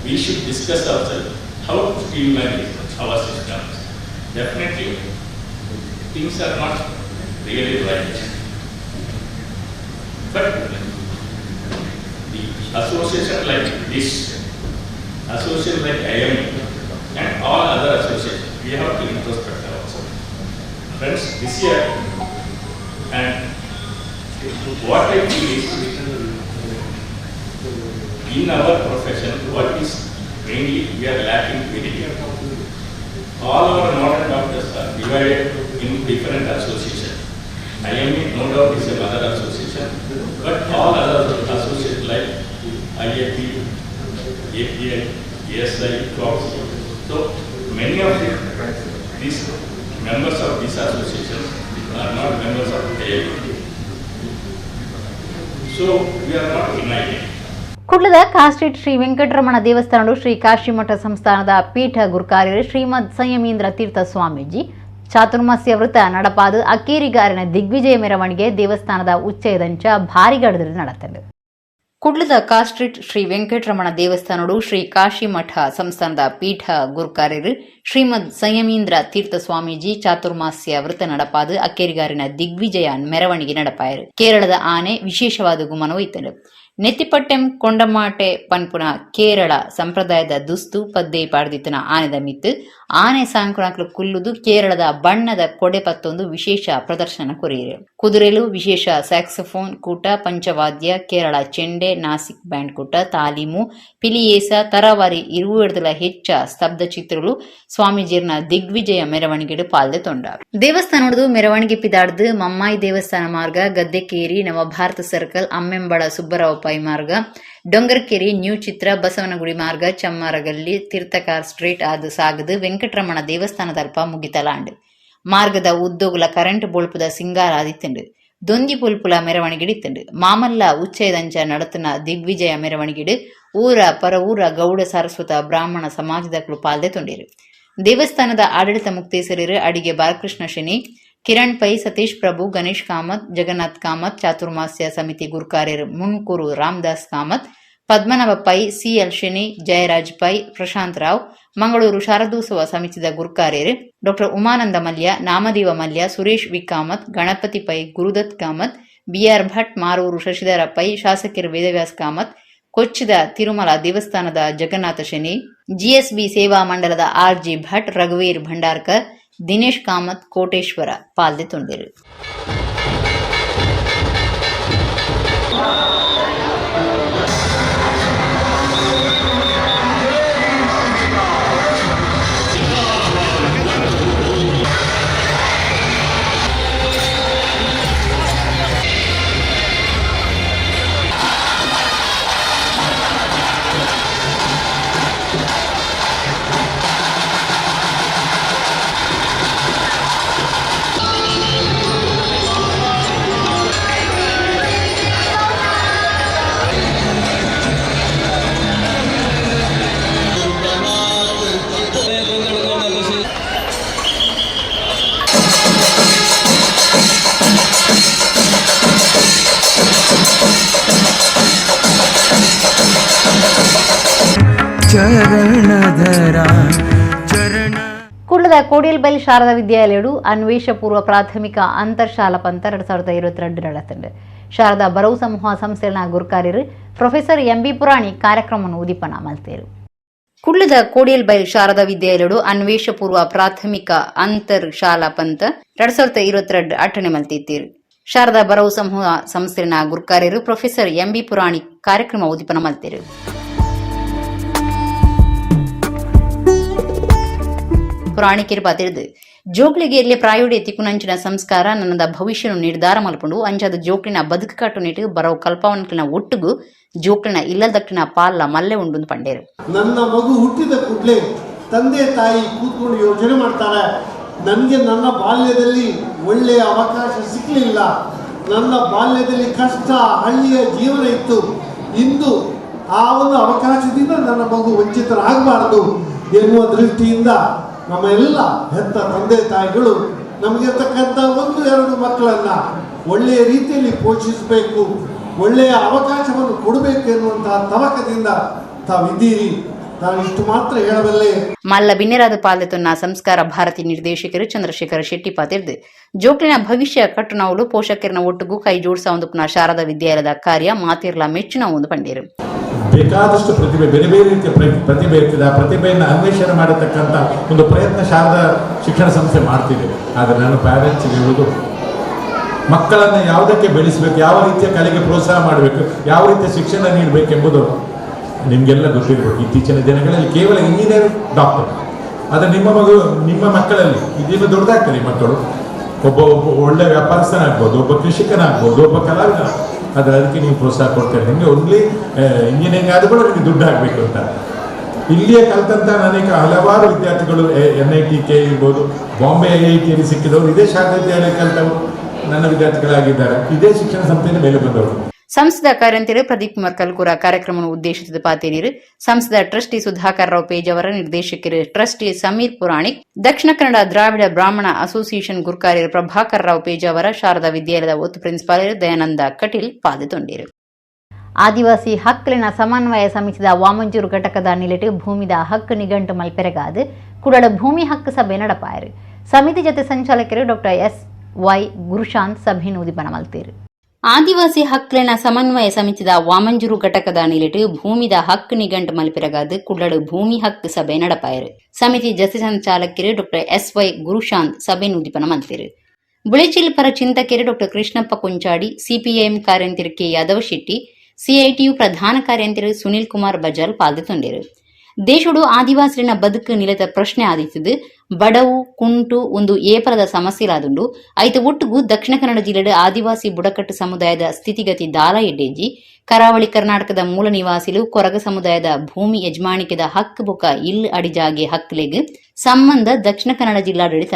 We should discuss ourselves how to streamline our systems. Definitely, things are not really right. But the association like this, association like IMA and all other associations, we have to introspect ourselves. Friends, this year, and what I feel is, in our profession, what is mainly we are lacking unity. All our modern doctors are divided in different associations. IMA, no doubt, is a mother association, but all other associations like IAP, API, ASI, COPS. So many of these members of these associations are not members of IMA. So we are not united. ಕುಡ್ಲದ ಕಾಸ್ಟ್ರೀಟ್ ಶ್ರೀ ವೆಂಕಟರಮಣ ದೇವಸ್ಥಾನಡು ಶ್ರೀ ಕಾಶಿಮಠ ಸಂಸ್ಥಾನದ ಪೀಠ ಗುರುಕಾರ್ಯರು ಶ್ರೀಮದ್ ಸಂಯಮೀಂದ್ರ ತೀರ್ಥ ಸ್ವಾಮೀಜಿ ಚಾತುರ್ಮಾಸ್ಯ ವೃತ ನಡಪಾದು ಅಕ್ಕೇರಿಗಾರನ ದಿಗ್ವಿಜಯ ಮೆರವಣಿಗೆ ದೇವಸ್ಥಾನದ ಉಚ್ಚಯದಂಚ ಭಾರಿ ಗಡದಲ್ಲಿ ನಡತಂಡು. ಕುಡ್ಲದ ಕಾಸ್ಟ್ರೀಟ್ ಶ್ರೀ ವೆಂಕಟರಮಣ ದೇವಸ್ಥಾನಡು ಶ್ರೀ ಕಾಶಿಮಠ ಸಂಸ್ಥಾನದ ಪೀಠ ಗುರುಕಾರ್ಯರು ಶ್ರೀಮದ್ ಸಂಯಮೀಂದ್ರ ತೀರ್ಥ ಸ್ವಾಮೀಜಿ ಚಾತುರ್ಮಾಸ್ಯ ವೃತ ನಡಪಾದು ಅಕ್ಕೇರಿಗಾರಿನ ದಿಗ್ವಿಜಯ ಮೆರವಣಿಗೆ ನಡಪಾಯರು. ಕೇರಳದ ಆನೆ ವಿಶೇಷವಾದ ಗುಮನ ಒಯ್ತಂಡು. ನೆತ್ತಿಪಟ್ಟೆಂ ಕೊಂಡಮಾಟೆ ಪನ್ಪುನ ಕೇರಳ ಸಂಪ್ರದಾಯದ ದುಸ್ತು ಪದ್ದೆ ಪಾಡ್ದಿತ್ತನ ಆನೆದ ಮಿತ್ತು ಆನೆ ಸಾಂಕುಣಕ್ಲು ಕುಲ್ಲುದು ಕೇರಳದ ಬಣ್ಣದ ಕೊಡೆ ಪತ್ತೊಂದು ವಿಶೇಷ ಪ್ರದರ್ಶನ ಕೊರಿಯರು. ಕುದುರೆಲು ವಿಶೇಷ ಸ್ಯಾಕ್ಸೋಫೋನ್ ಕೂಟ, ಪಂಚವಾದ್ಯ, ಕೇರಳ ಚೆಂಡೆ, ನಾಸಿಕ್ ಬ್ಯಾಂಡ್ ಕೂಟ, ತಾಲೀಮು, ಪಿಲಿಯೇಸ, ತರವಾರಿ ಇರುವೆಡ್ದಲ ಹೆಚ್ಚ ಸ್ತಬ್ಧ ಚಿತ್ರಗಳು ಸ್ವಾಮೀಜಿಯರ್ನ ದಿಗ್ವಿಜಯ ಮೆರವಣಿಗೆಡು ಪಾಲ್ದೆ ತೊಂಡ. ದೇವಸ್ಥಾನದ ಮೆರವಣಿಗೆ ಪಿದಾಡ್ದು ಮಮ್ಮಾಯಿ ದೇವಸ್ಥಾನ ಮಾರ್ಗ, ಗದ್ದೆಕೇರಿ, ನವಭಾರತ ಸರ್ಕಲ್, ಅಮ್ಮೆಂಬಳ ಸುಬ್ಬರಾವ್ ಪೈ ಮಾರ್ಗ, ಡೊಂಗರ್ಕೆರಿ, ನ್ಯೂ ಚಿತ್ರ, ಬಸವನಗುಡಿ ಮಾರ್ಗ, ಚಮ್ಮಾರಗಲ್ಲಿ, ತೀರ್ಥಕಾರ್ ಸ್ಟ್ರೀಟ್ ಆದು ಸಾಗದು ವೆಂಕಟರಮಣ ದೇವಸ್ಥಾನದಲ್ಪ ಮುಗಿತಲಾಂಡ್. ಮಾರ್ಗದ ಉದ್ದೋಗುಲ ಕರೆಂಟ್ ಬೊಳ್ಪುದ ಸಿಂಗಾರ ಆದಿತ್ತಂಡು. ದೊಂದಿ ಪುಲ್ಪುಲ ಮೆರವಣಿಗೆಡಿತ್ತಂಡು. ಮಾಮಲ್ಲ ಉಚ್ಚಯದಂಚ ನಡತನ ದಿಗ್ವಿಜಯ ಮೆರವಣಿಗೆಡು ಊರ ಪರ ಊರ ಗೌಡ ಸಾರಸ್ವತ ಬ್ರಾಹ್ಮಣ ಸಮಾಜದ ಪಾಲ್ದೆ ತೊಂಡೇರು. ದೇವಸ್ಥಾನದ ಆಡಳಿತ ಮುಕ್ತೇಸರರು ಅಡಿಗೆ ಬಾಲಕೃಷ್ಣ ಶೆಣಿ, ಕಿರಣ್ ಪೈ, ಸತೀಶ್ ಪ್ರಭು, ಗಣೇಶ್ ಕಾಮತ್, ಜಗನ್ನಾಥ್ ಕಾಮತ್, ಚಾತುರ್ಮಾಸ್ಯ ಸಮಿತಿ ಗುರುಕಾರ್ಯರು ಮುನ್ಕೂರು ರಾಮದಾಸ್ ಕಾಮತ್, ಪದ್ಮನಾಭ ಪೈ, ಸಿಎಲ್ ಶೆಣಿ, ಜಯರಾಜ್ ಪೈ, ಪ್ರಶಾಂತ್ ರಾವ್, ಮಂಗಳೂರು ಶಾರದೋತ್ಸವ ಸಮಿತಿದ ಗುರುಕಾರ್ಯರು doctor Umananda Mallya, Namadeva Mallya, Suresh V Kamath, Ganapati pi, Gurudatt Kamath, B R Bhat, Maroor Shashidhara pi, ಶಾಸಕರು ವೇದವ್ಯಾಸ್ ಕಾಮತ್, ಕೊಚ್ಚಿದ ತಿರುಮಲ ದೇವಸ್ಥಾನದ ಜಗನ್ನಾಥ ಶೆಣಿ, ಜಿಎಸ್ಬಿ ಸೇವಾ ಮಂಡಲದ ಆರ್ಜಿ ಭಟ್, ರಘುವೀರ್ ಭಂಡಾರ್ಕರ್, ದಿನೇಶ್ ಕಾಮತ್, ಕೋಟೇಶ್ವರ ಪಾಲ್ದೆ ತೊಂಡಿರು. ಚರಣಧರ ಚರಣ. ಕುಡ್ಲದ ಕೋಡಿಯಲ್ಬೈಲ್ ಶಾರದಾ ವಿದ್ಯಾಲಯಡು ಅನ್ವೇಷ ಪೂರ್ವ ಪ್ರಾಥಮಿಕ ಅಂತರ್ಶಾಲಾ ಪಂತ 2022 ನಡತಂಡು. ಶಾರದಾ ಬರವು ಸಮೂಹ ಸಂಸ್ಥೆನ ಗುರುಕಾರ್ಯರು ಪ್ರೊಫೆಸರ್ ಎಂಬಿ ಪುರಾಣಿ ಕಾರ್ಯಕ್ರಮವನ್ನು ಉದಿಪನ ಮಲ್ತೇರು. ಕುಡ್ಲದ ಕೋಡಿಯಲ್ಬೈಲ್ ಶಾರದಾ ವಿದ್ಯಾಲಯಡು ಅನ್ವೇಷ ಪೂರ್ವ ಪ್ರಾಥಮಿಕ ಅಂತರ್ ಶಾಲಾ ಪಂತ 2022 ಅಟ್ಟಣೆ ಮಲ್ತಿತ್ತೀರು. ಶಾರದಾ ಬರವು ಸಮೂಹ ಸಂಸ್ಥೆನ ಗುರುಕಾರ್ಯರು ಪ್ರೊಫೆಸರ್ ಎಂಬಿ ಪುರಾಣಿ ಕಾರ್ಯಕ್ರಮ ಉದಿಪನ ಮಲ್ತೇರು. ಪುರಾಣಿಕೆರ್ ಪಾತೆರ್ದು, ಜೋಕ್ಲಿಗೆ ಎಲ್ಲಿ ಪ್ರಾಯೋಡಿ ತಿಕ್ಕುನಂಚಿನ ಸಂಸ್ಕಾರ ನನ್ನದ ಭವಿಷ್ಯನು ನಿರ್ಧಾರ ಮಲ್ಪುಂಡು. ಅಂಚಾದ ಜೋಕ್ಲಿನ ಬದುಕು ಕಟ್ಟು ನೆಟ್ಟು ಬರವು ಕಲ್ಪವನ್ಕಿನ ಒಟ್ಟುಗು ಜೋಕ್ಲಿನ ಇಲ್ಲದಕ್ಕಿನ ಪಾಲ್ಲ ಮಲ್ಲೆ ಉಂಡು ಪಂಡೇರು. ನನ್ನ ಮಗು ಹುಟ್ಟಿದ ಕೂಡಲೇ ತಂದೆ ತಾಯಿ ಕೂತ್ಕೊಂಡು ಯೋಚನೆ ಮಾಡ್ತಾರೆ, ನನಗೆ ನನ್ನ ಬಾಲ್ಯದಲ್ಲಿ ಒಳ್ಳೆಯ ಅವಕಾಶ ಸಿಕ್ಕಲಿಲ್ಲ, ನನ್ನ ಬಾಲ್ಯದಲ್ಲಿ ಕಷ್ಟ ಹಳ್ಳಿಯ ಜೀವನ ಇತ್ತು, ಇಂದು ಆ ಒಂದು ಅವಕಾಶದಿಂದ ನನ್ನ ಮಗು ವಂಚಿತರಾಗಬಾರ್ದು ಎನ್ನುವ ದೃಷ್ಟಿಯಿಂದ ನಮ್ಮ ಎಲ್ಲ ಹೆತ್ತ ತಂದೆ ತಾಯಿಗಳು ನಮಗಿರ್ತಕ್ಕಂಥ ಒಂದು ಎರಡು ಮಕ್ಕಳನ್ನು ಒಳ್ಳೆಯ ರೀತಿಯಲ್ಲಿ ಪೋಷಿಸಬೇಕು, ಒಳ್ಳೆಯ ಅವಕಾಶವನ್ನು ಕೊಡಬೇಕು ಎನ್ನುವಂತಹ ತವಕದಿಂದ ತಾವಿದ್ದೀರಿ. ನಾನು ಇಷ್ಟು ಮಾತ್ರ ಹೇಳಬಲ್ಲೆ. ಮಲ್ಲ ಬಿನ್ನೆರಾದ ಪಾಲ್ದೆತೊನ್ನ ಸಂಸ್ಕಾರ ಭಾರತಿ ನಿರ್ದೇಶಕರು ಚಂದ್ರಶೇಖರ ಶೆಟ್ಟಿ ಪಾತೆರ್ದು, ಜೋಕ್ಲಿನ ಭವಿಷ್ಯ ಕಟ್ಟುನವುಲು ಪೋಷಕರನ ಒಟ್ಟುಗು ಕೈ ಜೋಡಿಸ ಒಂದು ಪುನಃ ಶಾರದಾ ವಿದ್ಯಾಲಯದ ಕಾರ್ಯ ಮಾತಿರ್ಲ ಮೆಚ್ಚುನ ಒಂದು ಪಂಡೇರು. ಬೇಕಾದಷ್ಟು ಪ್ರತಿಭೆ, ಬೇರೆ ಬೇರೆ ರೀತಿಯ ಪ್ರತಿಭೆ ಇರ್ತದೆ. ಆ ಪ್ರತಿಭೆಯನ್ನು ಅನ್ವೇಷಣೆ ಮಾಡತಕ್ಕಂಥ ಒಂದು ಪ್ರಯತ್ನ ಶಾರದಾ ಶಿಕ್ಷಣ ಸಂಸ್ಥೆ ಮಾಡ್ತಿದೆ. ಆದರೆ ನಾನು ಪ್ಯಾರೆಂಟ್ಸ್ಗೆ ಹೇಳುವುದು, ಮಕ್ಕಳನ್ನು ಯಾವುದಕ್ಕೆ ಬೆಳೆಸಬೇಕು, ಯಾವ ರೀತಿಯ ಕಲೆಗೆ ಪ್ರೋತ್ಸಾಹ ಮಾಡಬೇಕು, ಯಾವ ರೀತಿಯ ಶಿಕ್ಷಣ ನೀಡಬೇಕೆಂಬುದು ನಿಮಗೆಲ್ಲ ಗೊತ್ತಿರಬೇಕು. ಇತ್ತೀಚಿನ ದಿನಗಳಲ್ಲಿ ಕೇವಲ ಇಂಜಿನಿಯರ್, ಡಾಕ್ಟರ್, ಆದರೆ ನಿಮ್ಮ ಮಗು, ನಿಮ್ಮ ಮಕ್ಕಳಲ್ಲಿ ಇದೀಗ ದೊಡ್ಡದಾಗ್ತದೆ. ಮಕ್ಕಳು ಒಬ್ಬ ಒಬ್ಬ ಒಳ್ಳೆ ವ್ಯಾಪಾರಸ್ಥನಾಗ್ಬೋದು, ಒಬ್ಬ ಕೃಷಿಕನಾಗ್ಬೋದು, ಒಬ್ಬ ಕಲಾವಿದ. ಆದರೆ ಅದಕ್ಕೆ ನೀವು ಪ್ರೋತ್ಸಾಹ ಕೊಡ್ತೀರಿ. ನಿಮಗೆ ಓನ್ಲಿ ಇಂಜಿನಿಯರಿಂಗ್ ಆದರೂ ಕೂಡ ನಿಮಗೆ ದುಡ್ಡು ಆಗಬೇಕು ಅಂತ. ಇಲ್ಲಿಯೇ ಕಲಿತಂಥ ಅನೇಕ ಹಲವಾರು ವಿದ್ಯಾರ್ಥಿಗಳು ಎನ್ಐಟಿಕೆ ಇರ್ಬೋದು, ಬಾಂಬೆ ಐಐಟಿಯಲ್ಲಿ ಸಿಕ್ಕಿದವರು, ಇದೇ ಶಾರದಾ ವಿದ್ಯಾಲಯ ಕಲಿತವರು ನನ್ನ ವಿದ್ಯಾರ್ಥಿಗಳಾಗಿದ್ದಾರೆ. ಇದೇ ಶಿಕ್ಷಣ ಸಂಸ್ಥೆಯಿಂದ ಮೇಲೆ ಬಂದವರು. ಸಂಸ್ಥೆದ ಕಾರ್ಯಂತೆರು ಪ್ರದೀಪ್ ಕುಮಾರ್ ಕಲ್ಕೂರ ಕಾರ್ಯಕ್ರಮ ಉದ್ದೇಶಿಸಿದ ಪಾತೇನೀರು. ಸಂಸ್ಥೆದ ಟ್ರಸ್ಟಿ ಸುಧಾಕರ್ ರಾವ್ ಪೇಜಾವರ, ನಿರ್ದೇಶಕರು ಟ್ರಸ್ಟಿ ಸಮೀರ್ ಪುರಾಣಿಕ್, ದಕ್ಷಿಣ ಕನ್ನಡ ದ್ರಾವಿಡ ಬ್ರಾಹ್ಮಣ ಅಸೋಸಿಯೇಷನ್ ಗುರ್ಕಾರ್ಯರು ಪ್ರಭಾಕರ್ ರಾವ್ ಪೇಜಾವರ, ಶಾರದಾ ವಿದ್ಯಾಲಯದ ಒತ್ತು ಪ್ರಿನ್ಸಿಪಾಲರು ದಯಾನಂದ ಕಟೀಲ್ ಪಾದೆತೊಂಡಿರು. ಆದಿವಾಸಿ ಹಕ್ಕುಲಿನ ಸಮನ್ವಯ ಸಮಿತಿದ ವಾಮಂಜೂರು ಘಟಕದ ನಿಲೆಟು ಭೂಮಿದ ಹಕ್ಕು ನಿಘಂಟು ಮಲ್ಪೆರಗಾದು ಕುಡಳ ಭೂಮಿ ಹಕ್ಕು ಸಭೆ ನಡಪಾಯರು. ಸಮಿತಿ ಜೊತೆ ಸಂಚಾಲಕರು doctor S Y Gurushant ಸಭೆಯನ್ನು ಉದಿಪನ ಮಲ್ತೇರು. ಆದಿವಾಸಿ ಹಕ್ಕುಲಿನ ಸಮನ್ವಯ ಸಮಿತಿದ ವಾಮಂಜೂರು ಘಟಕದ ನಿಲೆಟು ಭೂಮಿದ ಹಕ್ಕು ನಿಘಂಟು ಮಲ್ಪೆರಗಾದು ಕುಳ್ಳಡು ಭೂಮಿ ಹಕ್ಕು ಸಭೆ ನಡಪಾಯರು. ಸಮಿತಿ ಜೊತೆ ಸಂಚಾಲಕರು doctor S Y Gurushant ಸಭೆಯನ್ನು ಉದಿಪನ ಮಲ್ತೇರು. ಬುಳೆಚಿಲ್ ಪರ ಚಿಂತಕರು ಡಾಕ್ಟರ್ ಕೃಷ್ಣಪ್ಪ ಕೊಂಚಾಡಿ, ಸಿಪಿಐಎಂ ಕಾರ್ಯಂತಿರು ಕೆ ಯಾದವ ಶೆಟ್ಟಿ, ಸಿಐಟಿಯು ಪ್ರಧಾನ ಕಾರ್ಯಂತಿರು ಸುನಿಲ್ ಕುಮಾರ್ ಬಜಾಲ್ ಪಾಲ್ದೆತೊಂಡೆರು. ದೇಶಡು ಆದಿವಾಸಿನ ಬದುಕು ನಿಲದ ಪ್ರಶ್ನೆ ಆದಿತ್ತದು. ಬಡವು ಕುಂಟು ಒಂದು ಏಪಲದ ಸಮಸ್ಯೆಲಾದುಂಡು. ಐತ ಒಟ್ಟುಗು ದಕ್ಷಿಣ ಕನ್ನಡ ಜಿಲ್ಲೆಡ್ ಆದಿವಾಸಿ ಬುಡಕಟ್ಟು ಸಮುದಾಯದ ಸ್ಥಿತಿಗತಿ ದಾಲ ಎಡ್ಡೆಜ್ಜಿ. ಕರಾವಳಿ ಕರ್ನಾಟಕದ ಮೂಲ ನಿವಾಸಿಲು ಕೊರಗ ಸಮುದಾಯದ ಭೂಮಿ ಯಜಮಾನಿಕೆದ ಹಕ್ಕು ಬೊಕ ಇಲ್ ಅಡಿಜಾಗೆ ಹಕ್ಲೆಗ್ ಸಂಬಂಧ ದಕ್ಷಿಣ ಕನ್ನಡ ಜಿಲ್ಲಾಡಳಿತ,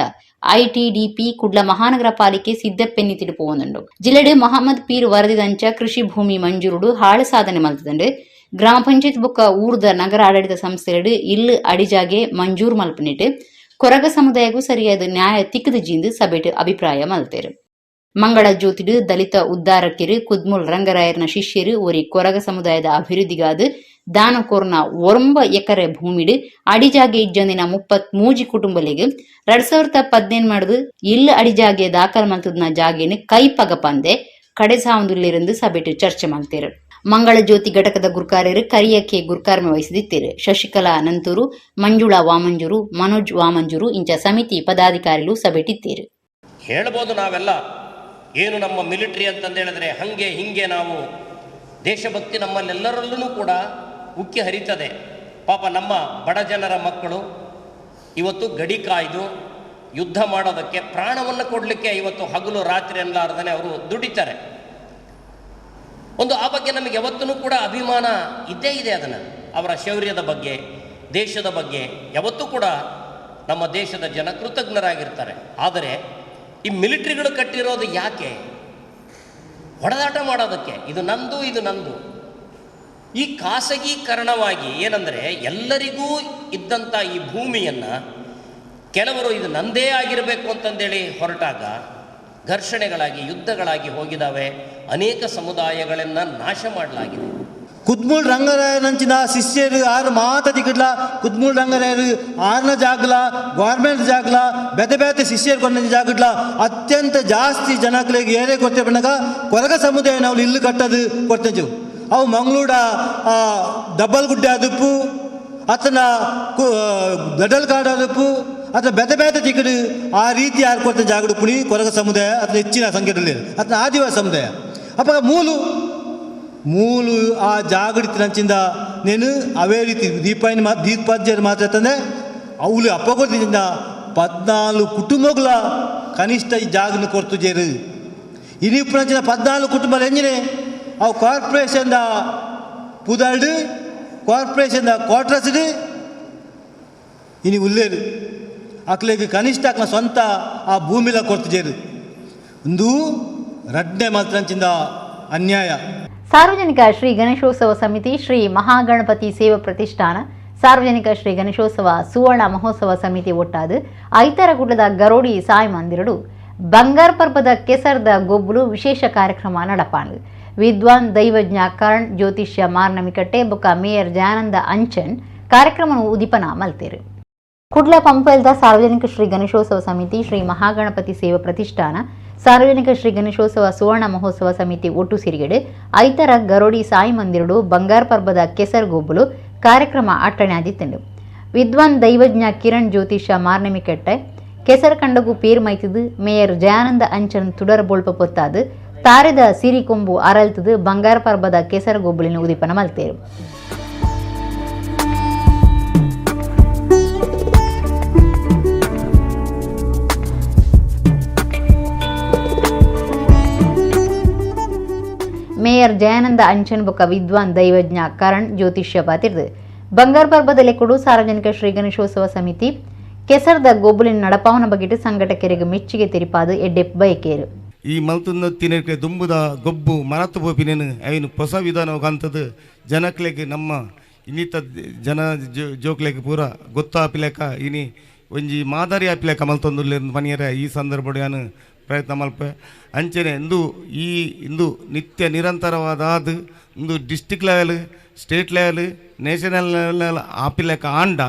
ಐಟಿಡಿಪಿ, ಕುಡ್ಲ ಮಹಾನಗರ ಪಾಲಿಕೆ ಸಿದ್ದಪ್ಪೆನ್ನಿ ಪೋವೊಂದುಂಡು. ಜಿಲ್ಲೆಡ್ ಮೊಹಮ್ಮದ್ ಪೀರ್ ವರದಿದಂಚ ಕೃಷಿ ಭೂಮಿ ಮಂಜೂರುಡು ಹಾಳು ಸಾಧನೆ ಮಲ್ತದಂಡು. ಗ್ರಾಮ ಪಂಚಾಯತ್ ಬೊಕ್ಕ ಊರ್ದ ನಗರ ಆಡಳಿತ ಸಂಸ್ಥೆಲೆಡ್ ಇಲ್ಲ್ ಅಡಿಜಾಗೆ ಮಂಜೂರು ಮಲ್ಪನಿಟ್ ಕೊರಗ ಸಮುದಾಯಗೂ ಸರಿಯಾದ ನ್ಯಾಯ ತಿಕ್ಕದ ಜಿಂದು ಸಭೆಟ್ ಅಭಿಪ್ರಾಯ ಮಲ್ತೇರು. ಮಂಗಳ ಜ್ಯೋತಿಡು ದಲಿತ ಉದ್ದಾರಕಿರು ಕುದ್ಮುಲ್ ರಂಗರಾಯರ್ನ ಶಿಷ್ಯರು ಒರಿ ಕೊರಗ ಸಮುದಾಯದ ಅಭಿವೃದ್ಧಿಗಾದ ದಾನ ಕೋರ್ನ 9 ಎಕರೆ ಭೂಮಿಡು ಅಡಿಜಾಗೆ ಇಜ್ಜಂದಿನ 33 ಕುಟುಂಬಲಿಗೆ 2018 ಮಾಡುದು ಇಲ್ಲು ಅಡಿಜಾಗೆ ದಾಖಲು ಮಲ್ತದ್ನ ಜಾಗೇನು ಕೈ ಪಗಪಂದೆ ಕಡೆಸಾವಂದುಲ್ಲಿருந்து ಸಭೆಟ್ ಚರ್ಚೆ ಮಲ್ತೇರು. ಮಂಗಳ ಜ್ಯೋತಿ ಘಟಕದ ಗುರ್ಕಾರ್ಯರು ಕರಿಯಕ್ಕೆ ಗುರ್ಕಾರ್ಮೆ ವಹಿಸಿದಿತ್ತೇರು. ಶಶಿಕಲಾ ನಂತೂರು, ಮಂಜುಳಾ ವಾಮಂಜೂರು, ಮನೋಜ್ ವಾಮಂಜೂರು ಇಂಚ ಸಮಿತಿ ಪದಾಧಿಕಾರಿಗಳು ಸಭೆಟಿತ್ತೇರು. ಹೇಳ್ಬೋದು ನಾವೆಲ್ಲ, ಏನು ನಮ್ಮ ಮಿಲಿಟ್ರಿ ಅಂತಂದೇಳಿದ್ರೆ ಹಾಗೆ ಹಿಂಗೆ, ನಾವು ದೇಶಭಕ್ತಿ ನಮ್ಮಲ್ಲೆಲ್ಲರಲ್ಲೂ ಕೂಡ ಉಕ್ಕಿ ಹರಿತದೆ. ಪಾಪ ನಮ್ಮ ಬಡ ಜನರ ಮಕ್ಕಳು ಇವತ್ತು ಗಡಿ ಕಾಯ್ದು ಯುದ್ಧ ಮಾಡೋದಕ್ಕೆ, ಪ್ರಾಣವನ್ನು ಕೊಡಲಿಕ್ಕೆ ಇವತ್ತು ಹಗಲು ರಾತ್ರಿ ಅನ್ಲಾರ್ದೇ ಅವರು ದುಡಿತಾರೆ. ಒಂದು ಆ ಬಗ್ಗೆ ನಮಗೆ ಯಾವತ್ತೂ ಕೂಡ ಅಭಿಮಾನ ಇದ್ದೇ ಇದೆ. ಅದನ್ನು ಅವರ ಶೌರ್ಯದ ಬಗ್ಗೆ, ದೇಶದ ಬಗ್ಗೆ ಯಾವತ್ತೂ ಕೂಡ ನಮ್ಮ ದೇಶದ ಜನ ಕೃತಜ್ಞರಾಗಿರ್ತಾರೆ. ಆದರೆ ಈ ಮಿಲಿಟ್ರಿಗಳು ಕಟ್ಟಿರೋದು ಯಾಕೆ? ಹೊಡೆದಾಟ ಮಾಡೋದಕ್ಕೆ. ಇದು ನಂದು, ಇದು ನಂದು. ಈ ಖಾಸಗೀಕರಣವಾಗಿ ಏನಂದರೆ ಎಲ್ಲರಿಗೂ ಇದ್ದಂಥ ಈ ಭೂಮಿಯನ್ನು ಕೆಲವರು ಇದು ನಂದೇ ಆಗಿರಬೇಕು ಅಂತಂದೇಳಿ ಹೊರಟಾಗ ಘರ್ಷಣೆಗಳಾಗಿ ಯುದ್ಧಗಳಾಗಿ ಹೋಗಿದ್ದಾವೆ. ಅನೇಕ ಸಮುದಾಯಗಳನ್ನು ನಾಶ ಮಾಡಲಾಗಿದೆ. ಕುದ್ಮೂಲ್ ರಂಗರಾಯನಂಚಿನ ಶಿಷ್ಯರು ಆರು ಮಾತ ದಿಕ್ಕಡ್ಲ ಕುದ್ಮೂಲ್ ರಂಗರಾಯರು ಆರ್ನ ಜಾಗಲ ಗೌರ್ಮೆಂಟ್ ಜಾಗಲ ಬೇತೆ ಬೇತೆ ಶಿಷ್ಯರು ಕೊಂಡ ಜಾಗಡ್ಲ ಅತ್ಯಂತ ಜಾಸ್ತಿ ಜನಗಳಿಗೆ ಏರೇ ಕೊಡ್ತೇವೆ ಬಣ್ಣಗ ಕೊರಗ ಸಮುದಾಯ ನಾವು ಇಲ್ಲು ಕಟ್ಟದು ಕೊಡ್ತೇವೆ. ಅವು ಮಂಗಳೂಡ ಡಬ್ಬಲ್ ಗುಡ್ಡೆ ಆದಪ್ಪು ಅತನ ದಡಲ್ ಕಾಡು ಆದಪ್ಪು ಅಥವಾ ಬೇತೆ ಬೇತೆ ತಿಕ್ಕಡು ಆ ರೀತಿ ಯಾರು ಕೊಡ್ತೇನೆ ಜಾಗಡು ಪುಣಿ ಕೊರಗ ಸಮುದಾಯ ಅಥವಾ ಹೆಚ್ಚಿನ ಸಂಖ್ಯೆಯಲ್ಲಿ ಅಥವಾ ಆದಿವಾಸಿ ಸಮುದಾಯ. ಅಪ್ಪ ಮೂಲು ಮೂಲು ಆ ಜಾಗೃತಿ ನಂಚಿಂದ నేను ಅವೇ ರೀತಿ ದೀಪಾಯನ ಮಾ ದೀಪಾಜ್ಯರು ಮಾತ್ರ ಅವಳು ಅಪ್ಪಗೊತ್ತಿಂದ 14 ಕುಟುಂಬಗಳ ಕನಿಷ್ಠ ಈ ಜಾಗನ ಕೊರ್ತು ಜೇರು. ಇನಿಪ್ಪು 14 ಕುಟುಂಬ ಎಂಜಿನೆ ಅವು ಕಾರ್ಪೊರೇಷನ್ದ ಪುದಾರ್ಡು ಕಾರ್ಪೊರೇಷನ್ದ ಕ್ವಾರ್ಟರ್ಸ್ಡು ಇನಿ ಉಲ್ಲೇರು ಅಕ್ಲೆಗ್ ಕನಿಷ್ಠ ಅಕ್ಲ ಸ್ವಂತ ಆ ಭೂಮಿಲ ಕೊರ್ತು ಜೇರು. ಒಂದು ರಡ್ಡೆ ಮಾತ್ರ ಅನ್ಯಾಯ. ಸಾರ್ವಜನಿಕ ಶ್ರೀ ಗಣೇಶೋತ್ಸವ ಸಮಿತಿ, ಶ್ರೀ ಮಹಾಗಣಪತಿ ಸೇವಾ ಪ್ರತಿಷ್ಠಾನ, ಸಾರ್ವಜನಿಕ ಶ್ರೀ ಗಣೇಶೋತ್ಸವ ಸುವರ್ಣ ಮಹೋತ್ಸವ ಸಮಿತಿ ಒಟ್ಟಾದ ಐತರಗುಡ್ಡದ ಗರೋಡಿ ಸಾಯಿ ಮಂದಿರಡು ಬಂಗಾರ ಪರ್ಬದ ಕೆಸರ್ದ ಗೊಬ್ಬಲು ವಿಶೇಷ ಕಾರ್ಯಕ್ರಮ ನಡಪಾಂಡು. ವಿದ್ವಾನ್ ದೈವಜ್ಞ ಕರಣ್ ಜ್ಯೋತಿಷ್ಯ ಮಾರ್ನಮಿಕಟ್ಟೆ ಬೊಕ್ಕ ಮೇಯರ್ ಜಯಾನಂದ ಅಂಚನ್ ಕಾರ್ಯಕ್ರಮ ಉದಿಪನ ಮಲ್ತೇರು. ಕುಡ್ಲ ಪಂಪೆಲ್ದ ಸಾರ್ವಜನಿಕ ಶ್ರೀ ಗಣೇಶೋತ್ಸವ ಸಮಿತಿ, ಶ್ರೀ ಮಹಾಗಣಪತಿ ಸೇವಾ ಪ್ರತಿಷ್ಠಾನ, ಸಾರ್ವಜನಿಕ ಶ್ರೀ ಗಣೇಶೋತ್ಸವ ಸುವರ್ಣ ಮಹೋತ್ಸವ ಸಮಿತಿ ಒಟ್ಟು ಸಿರಿಗೆಡೆ ಐತರ ಗರೋಡಿ ಸಾಯಿ ಮಂದಿರಡು ಬಂಗಾರ ಪರ್ಬದ ಕೆಸರ್ ಗೊಬ್ಬಲು ಕಾರ್ಯಕ್ರಮ ಅಟ್ಟಣೆ ಆದಿತ್ತಂಡು. ವಿದ್ವಾನ್ ದೈವಜ್ಞ ಕಿರಣ್ ಜ್ಯೋತಿಷ ಮಾರ್ನಮಿಕೆಟ್ಟೆ ಕೆಸರ್ ಕಂಡಗು ಪೇರ್ ಮೈತದು ಮೇಯರ್ ಜಯಾನಂದ ಅಂಚನ್ ತುಡರ್ ಬೋಳ್ಪ ಪೊತ್ತಾದು ತಾರೆದ ಸಿರಿ ಕೊಂಬು ಅರಲ್ತದು ಬಂಗಾರ ಪರ್ಬದ ಕೆಸರ್ ಗೊಬ್ಬಲಿನ ಉದಿಪನ ಮಲ್ತೇರು. ಮೇಯರ್ ಜಯಾನಂದ ಅಂಚನ್ ಬೊಕ್ಕ ವಿದ್ವಾನ್ ದೈವಜ್ಞ ಕರಣ್ ಜ್ಯೋತಿಷ್ಯ ಪಾತಿರ್ದು ಬಂಗಾರ ಪರ್ಬದ ಲೆಕ್ಕಡು ಸಾರ್ವಜನಿಕ ಶ್ರೀ ಗಣೇಶೋತ್ಸವ ಸಮಿತಿ ಕೆಸರ್ದ ಗೊಬ್ಬಲಿನ ನಡಪಾವನ ಬಗೆಟ್ ಸಂಘಟಕರಿಗೆ ಮೆಚ್ಚುಗೆ ತೆರಿಪಾದು ಎಡ್ಡೆಪ್ ಬಯಕೇರು. ಈ ಮಲ್ತೊಂದು ದುಂಬುದ ಗೊಬ್ಬು ಮರತು ಪೋಪಿನೇನು ಐನು ಹೊಸ ವಿಧಾನ ಕಂತದ್ದು ಜನಕ್ಲೆಗ್ ನಮ್ಮ ಇನ್ನಿತ ಜನ ಜೋಕ್ಲೆಗ್ ಪೂರ ಗೊತ್ತಾಪಿಲೆಕ್ಕ ಇನಿ ಒಂಜಿ ಮಾದರಿ ಆಪಿಲೆಕ್ಕ ಮಲ್ತೊಂದುಲ್ಲೆರ್ ಪನಿಯರೆ ಈ ಸಂದರ್ಭಡ್ ಯಾನ್ ಪ್ರಯತ್ನ ಮಲ್ಪೆ. ಅಂಚನೆ ಇಂದು ಈ ಇಂದು ನಿತ್ಯ ನಿರಂತರವಾದ ಇಂದು district level, state level, national level ಆಪಿಲೆಕ್ಕ ಆಂಡ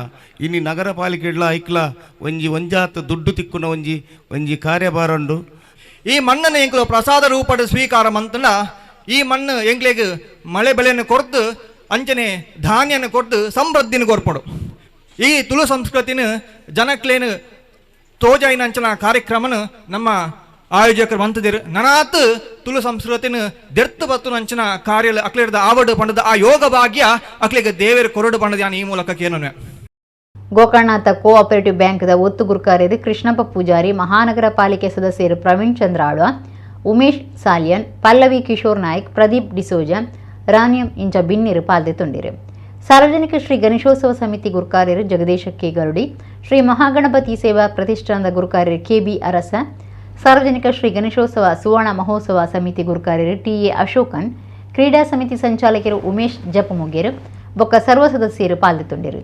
ಇನಿ ನಗರ ಪಾಲಿಕೆಡ್ಲ ಐಕ್ಲ ಒಂಜಿ ಒಂಜಾತ್ ದುಡ್ಡು ತಿಕ್ಕುನ ಒಂಜಿ ಒಂಜಿ ಕಾರ್ಯಭಾರ ಉಂಡು. ಈ ಮಣ್ಣನ್ನು ಎಂಕ್ಲು ಪ್ರಸಾದ ರೂಪದ ಸ್ವೀಕಾರ ಮಂತನ ಈ ಮಣ್ಣು ಎಂಕ್ಲೆಗ್ ಮಳೆ ಬೆಳೆಯನ್ನು ಕೊರ್ದು ಅಂಚನೆ ಧಾನ್ಯನ ಕೊರ್ದು ಸಮೃದ್ಧಿನ ಕೊರ್ಪಡು. ಈ ತುಳು ಸಂಸ್ಕೃತಿನ ಜನಕ್ಲೇನು ತೋಜಾಯಿನ ಅಂಚನ ಕಾರ್ಯಕ್ರಮನ ನಮ್ಮ ಆಯೋಜಕರು ಮಂತದಿರು. ನನಾತ್ ತುಳು ಸಂಸ್ಕೃತಿನ ದೆರ್ತು ಬತ್ತು ಅಂಚನ ಕಾರ್ಯ ಅಕ್ಲೇರ್ದ ಆವಡು ಪಂಡದ ಆ ಯೋಗ ಭಾಗ್ಯ ಅಕ್ಲೆಗೆ ದೇವೇರು ಕೊರಡು ಪಂಡದ ಈ ಮೂಲಕ ಕೇನೋನೆ. ಗೋಕರ್ಣಾಥ ಕೋಆಪರೇಟಿವ್ ಬ್ಯಾಂಕ್ದ ಒತ್ತು ಗುರುಕಾರ್ಯದ ಕೃಷ್ಣಪ್ಪ ಪೂಜಾರಿ, ಮಹಾನಗರ ಪಾಲಿಕೆ ಸದಸ್ಯರು ಪ್ರವೀಣ್ ಚಂದ್ರ ಆಳ್ವ, ಉಮೇಶ್ ಸಾಲಿಯನ್, ಪಲ್ಲವಿ ಕಿಶೋರ್ ನಾಯ್ಕ್, ಪ್ರದೀಪ್ ಡಿಸೋಜ, ರಾನಿಯಂ ಇಂಚ ಬಿನ್ನಿರು ಪಾಲ್ದೆ ತುಂಡಿರು. ಸಾರ್ವಜನಿಕ ಶ್ರೀ ಗಣೇಶೋತ್ಸವ ಸಮಿತಿ ಗುರುಕಾರ್ಯರು ಜಗದೀಶ ಕೆ ಗರುಡಿ, ಶ್ರೀ ಮಹಾಗಣಪತಿ ಸೇವಾ ಪ್ರತಿಷ್ಠಾನದ ಗುರುಕಾರ್ಯರು ಕೆ ಬಿ ಅರಸ, ಸಾರ್ವಜನಿಕ ಶ್ರೀ ಗಣೇಶೋತ್ಸವ ಸುವರ್ಣ ಮಹೋತ್ಸವ ಸಮಿತಿ ಗುರುಕಾರ್ಯರು ಟಿ ಎ ಅಶೋಕನ್, ಕ್ರೀಡಾ ಸಮಿತಿ ಸಂಚಾಲಕರು ಉಮೇಶ್ ಜಪಮುಗೇರು ಬೊಕ್ಕ ಸರ್ವ ಸದಸ್ಯರು ಪಾಲ್ದೆ ತುಂಡಿರು.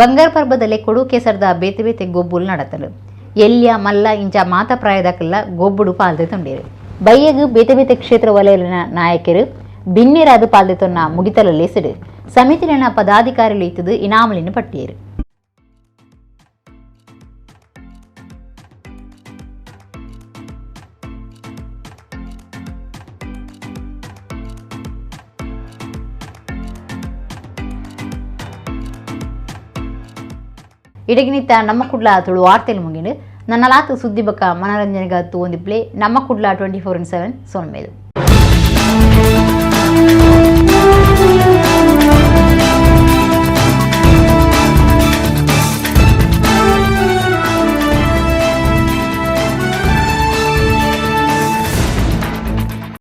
ಬಂಗಾರ ಪರ್ಬದಲ್ಲೇ ಕೊಡು ಕೇಸರ್ದ ಬೇತೆ ಬೇತೆ ಗೊಬ್ಬುಲು ನಡತಲು. ಎಲ್ಯ ಮಲ್ಲ ಇಂಚ ಮಾತ ಪ್ರಾಯದಕಲ್ಲ ಗೊಬ್ಬುಡು ಪಾಲ್ದೆ ತುಂಡಿರು. ಬಯ್ಯಗು ಬೇತೆ ಬೇತೆ ಕ್ಷೇತ್ರ ವಲಯಲಿನ ನಾಯಕರು ಬಿನ್ನಿರಾದು ಪಾಲ್ದೆ ತೊನ್ನ ಮುಗಿತಲ ಲೇಸಿಡು ಸಮಿತಿನ ಪದಾಧಿಕಾರಿಗಳು ಇತ್ತದು ಇನಾಮಲಿನ ಪಟ್ಟಿಯರು. ಇಡಗಿನಿತ್ತ ನಮ್ಮ ಕುಡ್ಲ ತುಳು ವಾರ್ತೆಲು ಮುಗಿಂಡು ನನ್ನಲಾತು ಸುದ್ದಿ ಬಕ್ಕ ಮನರಂಜನೆಗ ತೂವೊಂದಿಪ್ಲೆ ನಮ್ಮ ಕುಡ್ಲ 24/7 ಸೊನ್ಮೇಲು.